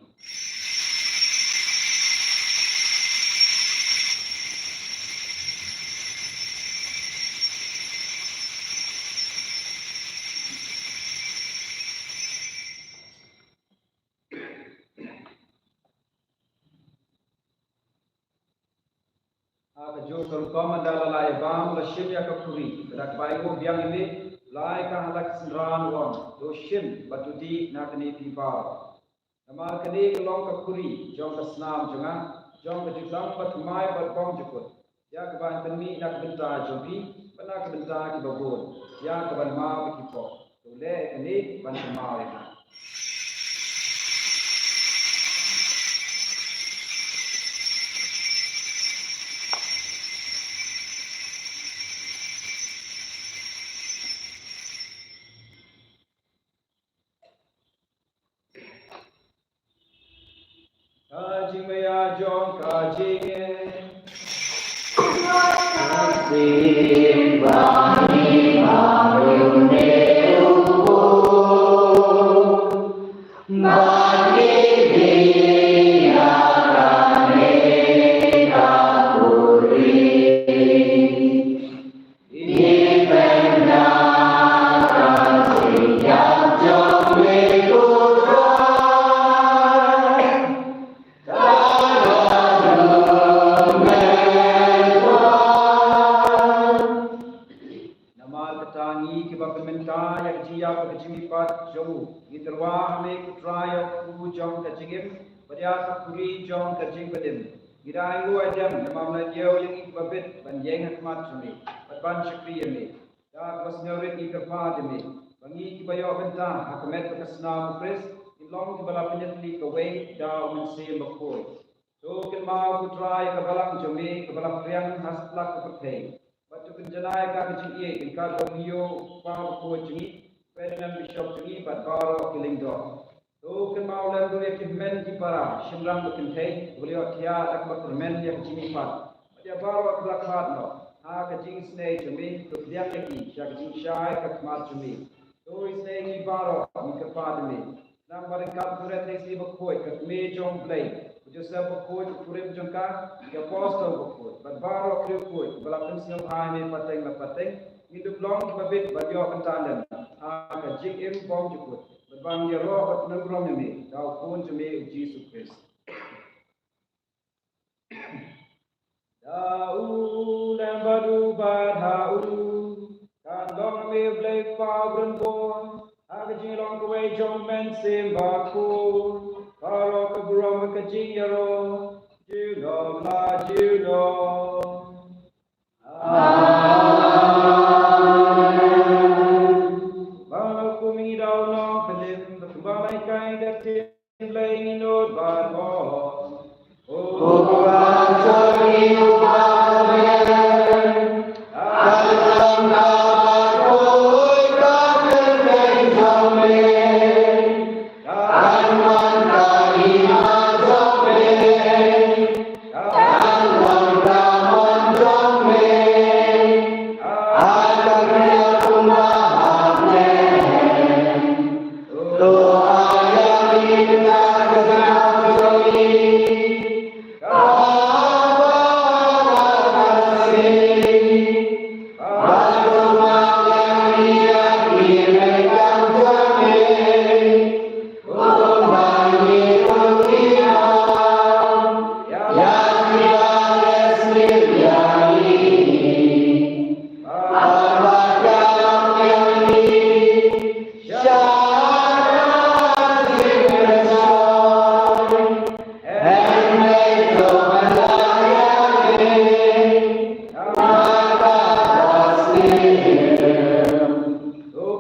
Ha kajuh ka rukom, ynda la la ïa bam, la shim ïa ka khuri, bad da kaba ainguh biang ïa me, la ai ka ha la ki synran u ong, to shim bad to dih na kane phi baroh. Namar kane ka long ka khuri jong ka snam jong nga, jong ka jutang bathymmai bad bymjukut, ïa kaba yn pynmih na ka bynta jong phi bad na ka bynta kiba bun, ïa kaban map ïa ki pop. To leh kane ban kynmaw ïa nga. Jingmaya jong ka jingim. Namar kata ngi kiba pynmynta ïa ka jingïap bad ka jingmihpat jong u, ngi tyrwa ha me ko Trai ïa u kpu jong ka jingim bad ïa ka khuri jong ka jingpynim. Ngi da ainguh aidem namar me la ïoh ïa ngi kiba bit ban ïeng ha khmat jong me bad ban shakri ïa me. Da kaba sngewrit ngi kyrpad ïa me ba ngi kiba ïoh bynta ha ka met bad ka snam u Khrist ngin long kiba la pynïatylli kawei da u Mynsiem Bakhuid. To kynmaw ko Trai ïa ka balang jong me kaba la phriang ha satlak ka pyrthei. Bad to kynjanai ïa ka ka jingïeit ïa ka kaba u Hynñiew Kpa Bakhuid jong ngi, Ferdinand Bishop jong ngi bad baroh ki lyngdoh. To kynmaw lem ruh ïa ki hynmen ki para shynrang bad kynthei kiba la ïohthiah da kaba kyrmen ïa ka jingmihpat. Bad ïa baroh kiba la khlad noh ha ka jingisynei jong me, to pdiang ïa ki sha ka jingshai ka khmat jong me. To isynei ïa ngi baroh, ngi kyrpad ïa me. Nang ba ryngkat u Trai Jisu Bakhuid, ka Kmie jong u Blei, u Joseph Bakhuid u kurim jong ka, ki apostol bakhuid bad baroh ki riewkhuid ba la pynsngewbha ïa me pateng bad pateng, ngin dup long kiba bit ban ïoh bynta lem ha ka jingim bymjukut bad ban ïaroh bad nongburom ïa me da u Khun jong me u Jisu Khrist. Da u lem bad u bad ha u kan long me u Blei Kpa u Briew, ha ka jinglong kawei jong u Mynsiem Bakhuid, baroh ka burom bad ka jingïaroh junom la junom. Amen. Ba la kum ngi da u Nongpynim, ba kumba la hikai da ktien Blei ngi nud bad ong. To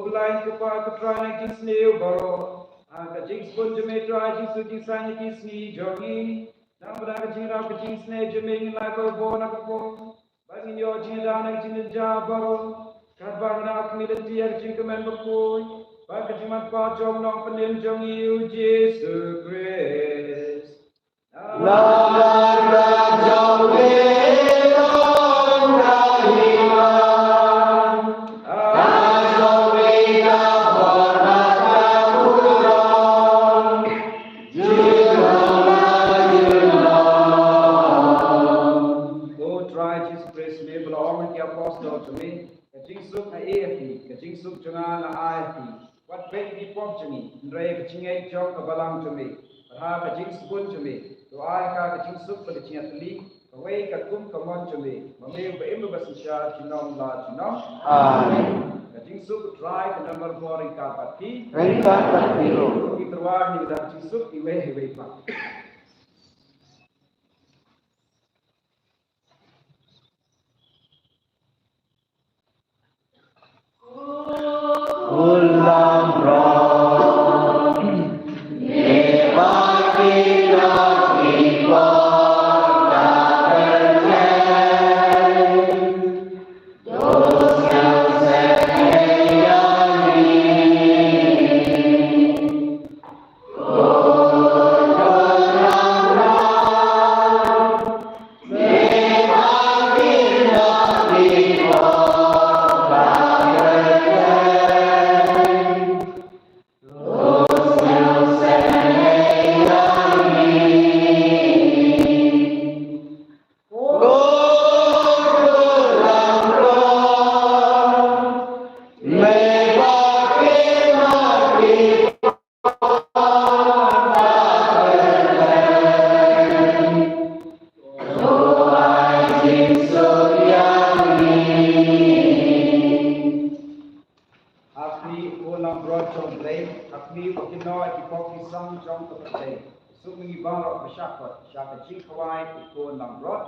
blei ko Pa ko Trai na jingsniew baroh. Ha ka jingsbun jong me Trai Jisu jingsaiñ ki sngi jong ngi. Nang bad ka jingrap ka jingsniew jong me ngin lait bor na ka por. Ba ngin ïoh jingïada na ka jingjynjar baroh. Katba ngin ïa khmih lynti ïa ka jingkmen bakhuid bad ka jingmanpat jong u Nongpynim jong ngi u Jisu Khrist. Namar ka jong me long ka hima, ka jong me ka bor bad ka burom. Ko Trai Jisu Khrist, me ba la ong ha ki apostol jong me, ka jingsuk nga ai ha phi, ka jingsuk jong nga nga ai ha phi. Wat beh ïa ki pop jong ngi, hynrei ka jingngeit jong ka balang jong me. Bad ha ka jingsbun jong me, to ai ha ka ka jingsuk bad ka jingïatylli, kawei ka kum ka mon jong me. Ma me uba im uba synshar junom la junom. Amen. Ka jingsuk u Trai kan don bor ryngkat bad phi. Ryngkat bad phi ruh. Ngi tyrwa ngi da ka jingsuk iwei iwei pat. ki song jong ka pyrthei. Suk ma ngi baroh ba shah khot sha ka jingkhawai u Khun langbrot.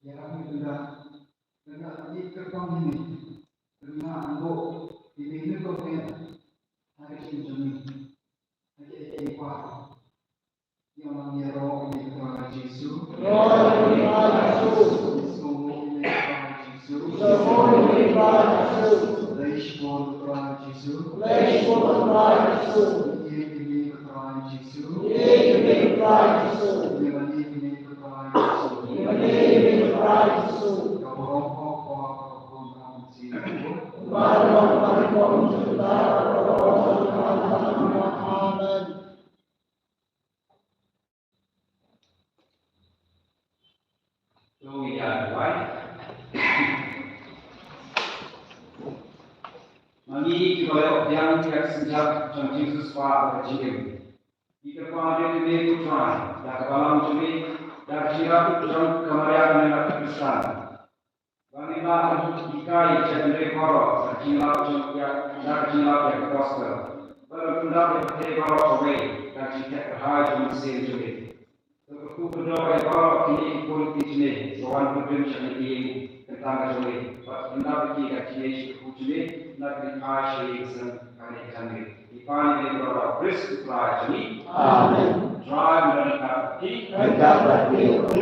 Ïarap ïa u Trai, kane ka kyrtong hangne, kane ka angno, kane ka kyrtong hangne, ha ka jingim jong ngi. Ha ka jingim jong ngi. Ïa ngi ïaroh ïa u Trai Jisu. Ïaroh ïa u Trai Jisu. Ïaroh ïa u Trai Jisu. Ïaroh ïa u Trai Jisu. Jisu. Khublei shibun Trai Jisu. Ïeit ïa me ko Trai Jisu. Ïeit ïa me ko Trai Jisu. Ïa me ïeit ïa me ko Trai Jisu. Ïa me ïeit ïa me ko Trai Jisu. Ka burom ko Kpa, ka Khun, ka Mynsiem Bakhuid. Amen. To ngin ïa duwai. Ma ngi kiba la ïoh biang ïa ka synshar jong Jisu Khrist ha ka jingim. Ngi kyrpad ïa me ko Trai, da ka balang jong me, da ka jingïarap jong ka Maria kane ka Khristan. Ba ngin lah ban hikai ïa ki briew baroh da ka jinglap jong, ïa, da ka jinglap ïa ka gospel. Ba ngin pyndap ïa ka pyrthei baroh kawei da ka jingthep kyrhai jong u Mynsiem jong me. To kyrkhu kyrdoh ïa baroh kine ki khun ki kjat jong me ba wan pynrem sha kane ka ïing kyntang ka jong me. Bad pyndap ïa ki da ka jingïeit jong me, na ka bynta ka jingïeit jong me. Ngi pan ïa kane baroh ha u Khrist u Trai jong ngi. Amen. Trai un don ryngkat bad phi. Ryngkat bad phi.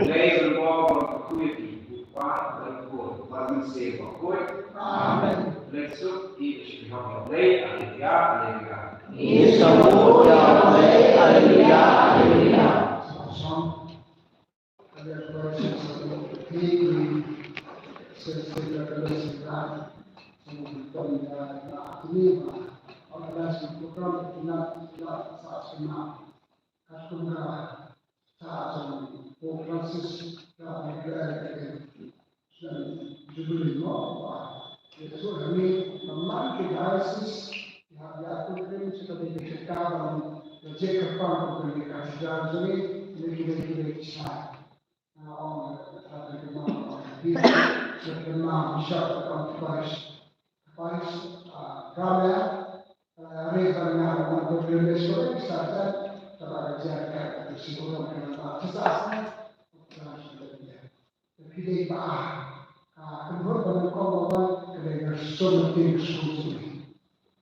Dei ban bor ban kyrkhu ïa phi. U Kpa bad u Khun bad u Mynsiem Bakhuid. Amen. Leit suk ïa ka jingïarap. Haleluya, haleluya. Ïa ka jingïarap. Haleluya, haleluya. Katkum ka sa jong Pope Francis ka ba Jubilee mo ba ïa shu ha ngi ba man ki diocese ïa ïa tu kin shu ka dei ka jaka ba la jek kyrpang ko ka dei ka cathedral jong ngi, ne ki dei ki dei ki shai. Nga ong ka dei ka ma ka dei ka ma bishop ka ong ka parish. Pais, ah, Ramya, ah, Reverend nga, ah, Doctor Leswell, Sarjan, kaba ka jar ka, ka si orang ka ba, sa sa sa, sa sa. Ki dei ba, ah, ka mut ba ko ba ba, ka dei ka so ting so ting.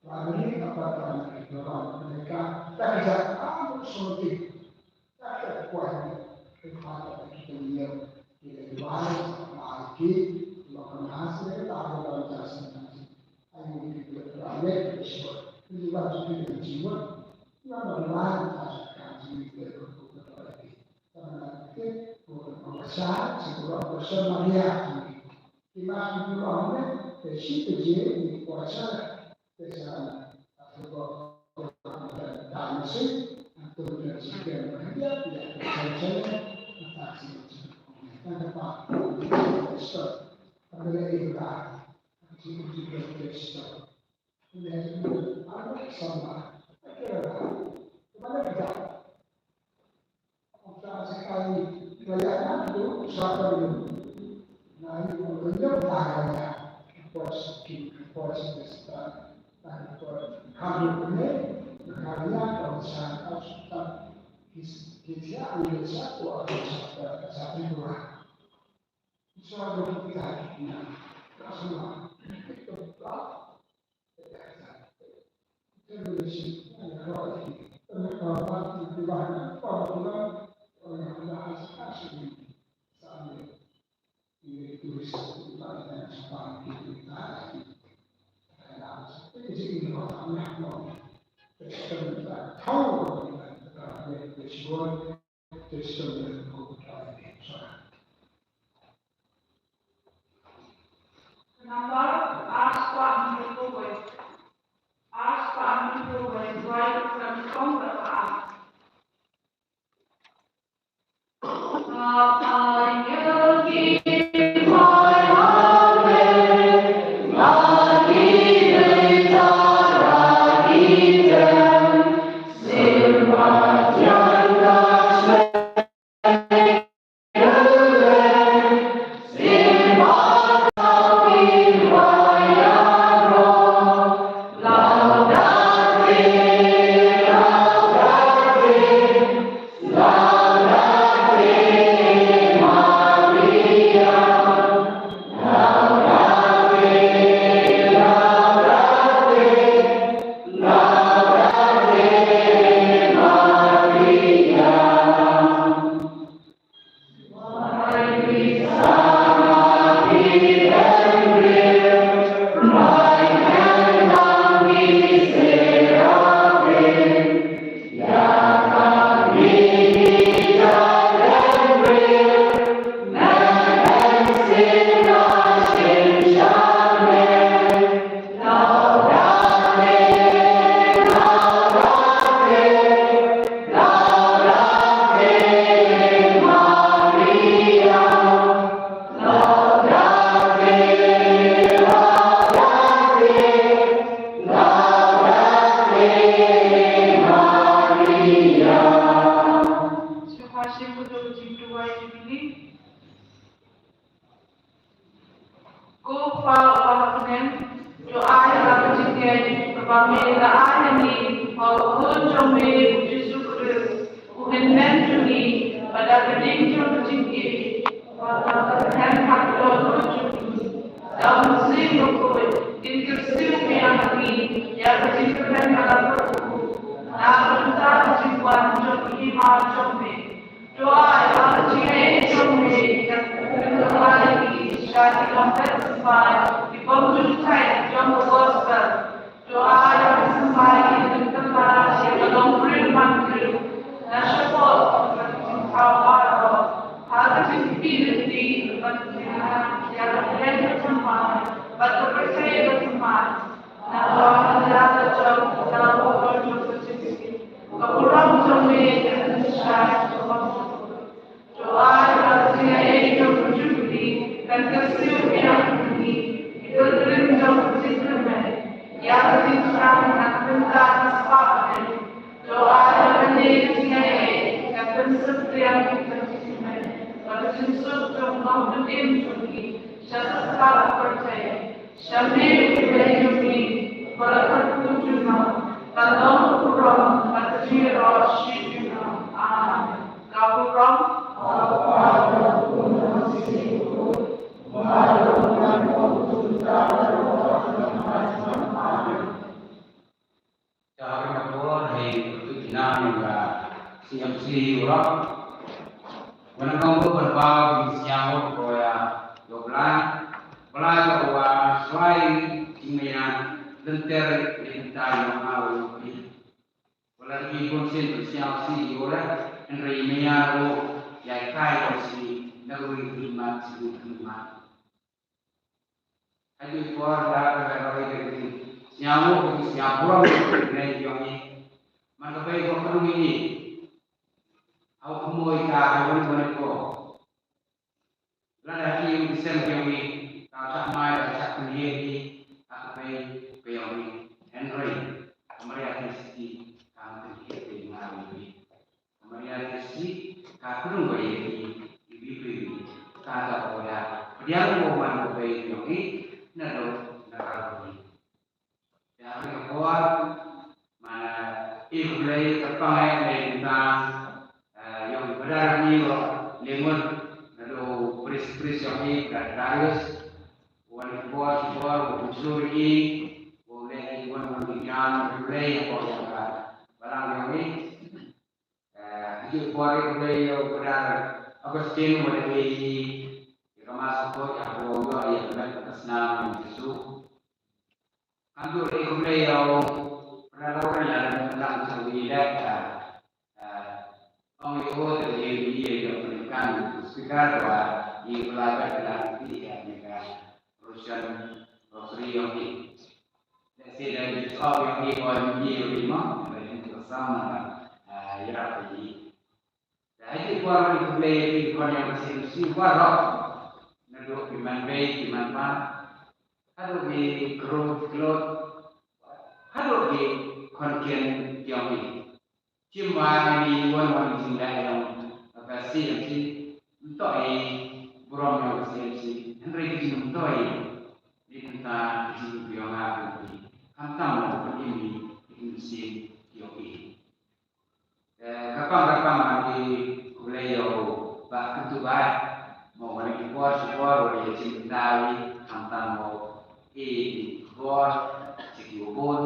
Ba ni ka ba ka ni ka ba ka dei ka, ka ka jar, ah, so ting. Number, ask what you do with. Ask what you do with. Right from the phone, the ask. Maria. Shuwa shem u dong jingduwai Jubilee. Ko Kpa uba ha bneng, to ai ha ka jingngeit kaba me la ai ha ngi ha u Khun jong me u Jisu Khrist, u Hynmen jong ngi, bad da ka ding jong ka jingïeit, bad da ka kyrteng ha ka dohnud jong ngi, da u Mynsiem Bakhuid, kin kyrsiew biang ha ngi ïa ka jingkyrmen ba la pyrkhat, na ka bynta ka jingwan jong ka Hima jong me. To ai ha ka jingïeit jong me, kin kylla ïa ngi sha ki longkmie symbai kiba bym ju thait jong ka gospel. To ai ha ki symbai kin kylla ïa ka longbriew manbriew na shapoh ka jingthaw baroh ha ka jingpynlong bad ka jingïaid ïa ka pyrthei ka thymmai bad ka pyrthei ka thymmai. Naba ka jingïaid ka jong ka jong ka jong ka jong ka burom jong me ka jong ka jong ka. To ai ha ka jingïeit jong ka Jubilee kan kyrsiew biang ïa ngi ki pilgrim jong ka jingkyrmen ïa ka jingthrang na ka bynta ka spah. To ai ha kane ka jingïeit kan pynsngewthuh ïa ngi ka jingkyrmen bad ka jingsuk jong ka longdym im jong ngi sha ka spah ka pyrthei. Sha me u Blei jong ngi, uba la kyrkhu junom, ka long ka burom bad ka jingïaroh shi junom. Amen. Ka burom. Ka hynrei ka por hei pyrtuit ki nam ïa ka C M C Europe. Wan ong ba ban baw ki sñiaw ko ïa, ïa u Blai. Blai ka wa shuwa jingmaya lynter ïa ka bynta ïa nga u Blai. Wala ki bun sien ban sñiaw si ïa u Blai, hynrei maya u ïa kai ko si na u ri mat si u ri mat. Aju por da ka da ka da ka sñiaw ko sñiaw burom ko ne yong i. Man ka bai ko ko ngi ni. Au ko moi ka ha won won ko. La da ki u sen yong i. Ka ta mai da ta ni i. Ka bai ko yong i. Henry. Maria Kristi ka ta ni i nga ni. Maria Kristi ka krung ba ïa ki, ki bibri ka ka ko da. Pdiang ko man ko bai yong i na do na ka ko ni. Ya ka ko man i ko Blai ka pang ai ne ta yong badar ni ko lengon na do pris pris yong i ka Darius. Wan bor bor ko suri ko le wan wan jam ko Blai ko ka balang yong i. Eh, ïa u brother Augustine, u la ïa ka mass ko ïa u ïa ka snam Jisu. Kan tu ïa u brother Lawrence la lang sa wi la ka. Eh, ong ïa u de ïa ïa ïa kan speaker wa ïa la ka la ïa ka Russian Rosary ïa. Let's say that it's all we need for you, you know, but in the summer, uh, you have to eat. The idea for you to play in for your same see what up. Na do ki man bay, ki man pa. How do we grow clothes? How do we contain young people? Chim wa ni wan wan jing da yong ka si yong si nto i burom yong si yong si hynrei ki jing nto i ni kynta ki jing yong a ki kam tam lo ka ni ni ki jing si yong i. Ka pang ka pang a ki kulei yo ba kyntu ba mo wan ki por si por wan ki jing nto i kam tam lo i por si ki bun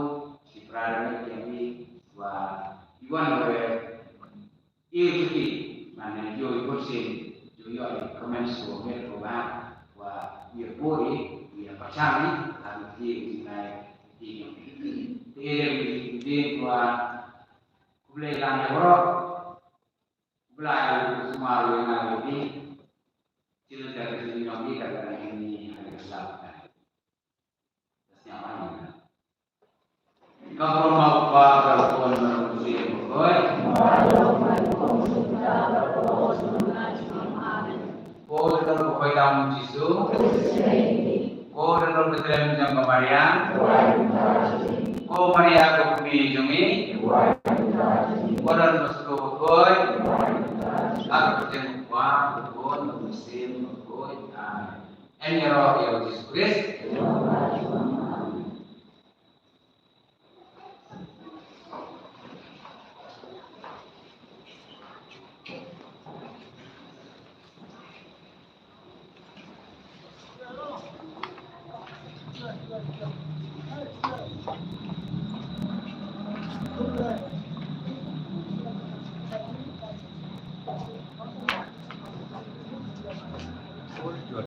si brother ni ki wa i wan lo Ïa u juti, mane ïa u bun sien, ïa u ïoh ïa comments ko miet ko ba, wa ïa bun ïa, ïa pyrshang ïa, ha u juti u juti nai, ïa u juti. Te ïa u juti ko, khublei lang ïa waroh, khublei ïa u sumar ïa nga ïa u juti, sien ïa ka juti ïa u juti ka juti ïa u juti. Ka burom u Kpa, ka burom u Mynsiem Bakhuid. Ko Dohnud Bakhuid Lam Jisu. Ko Dohnud Bethlehem jong ka Maria. Ko Maria ka kmie jong ngi. Ba don ba sngewthuh bakhuid, ha ka kyrteng u Kpa, u Khun, u Mynsiem Bakhuid. Amen. Yn ïaroh ïa u Jisu Khrist.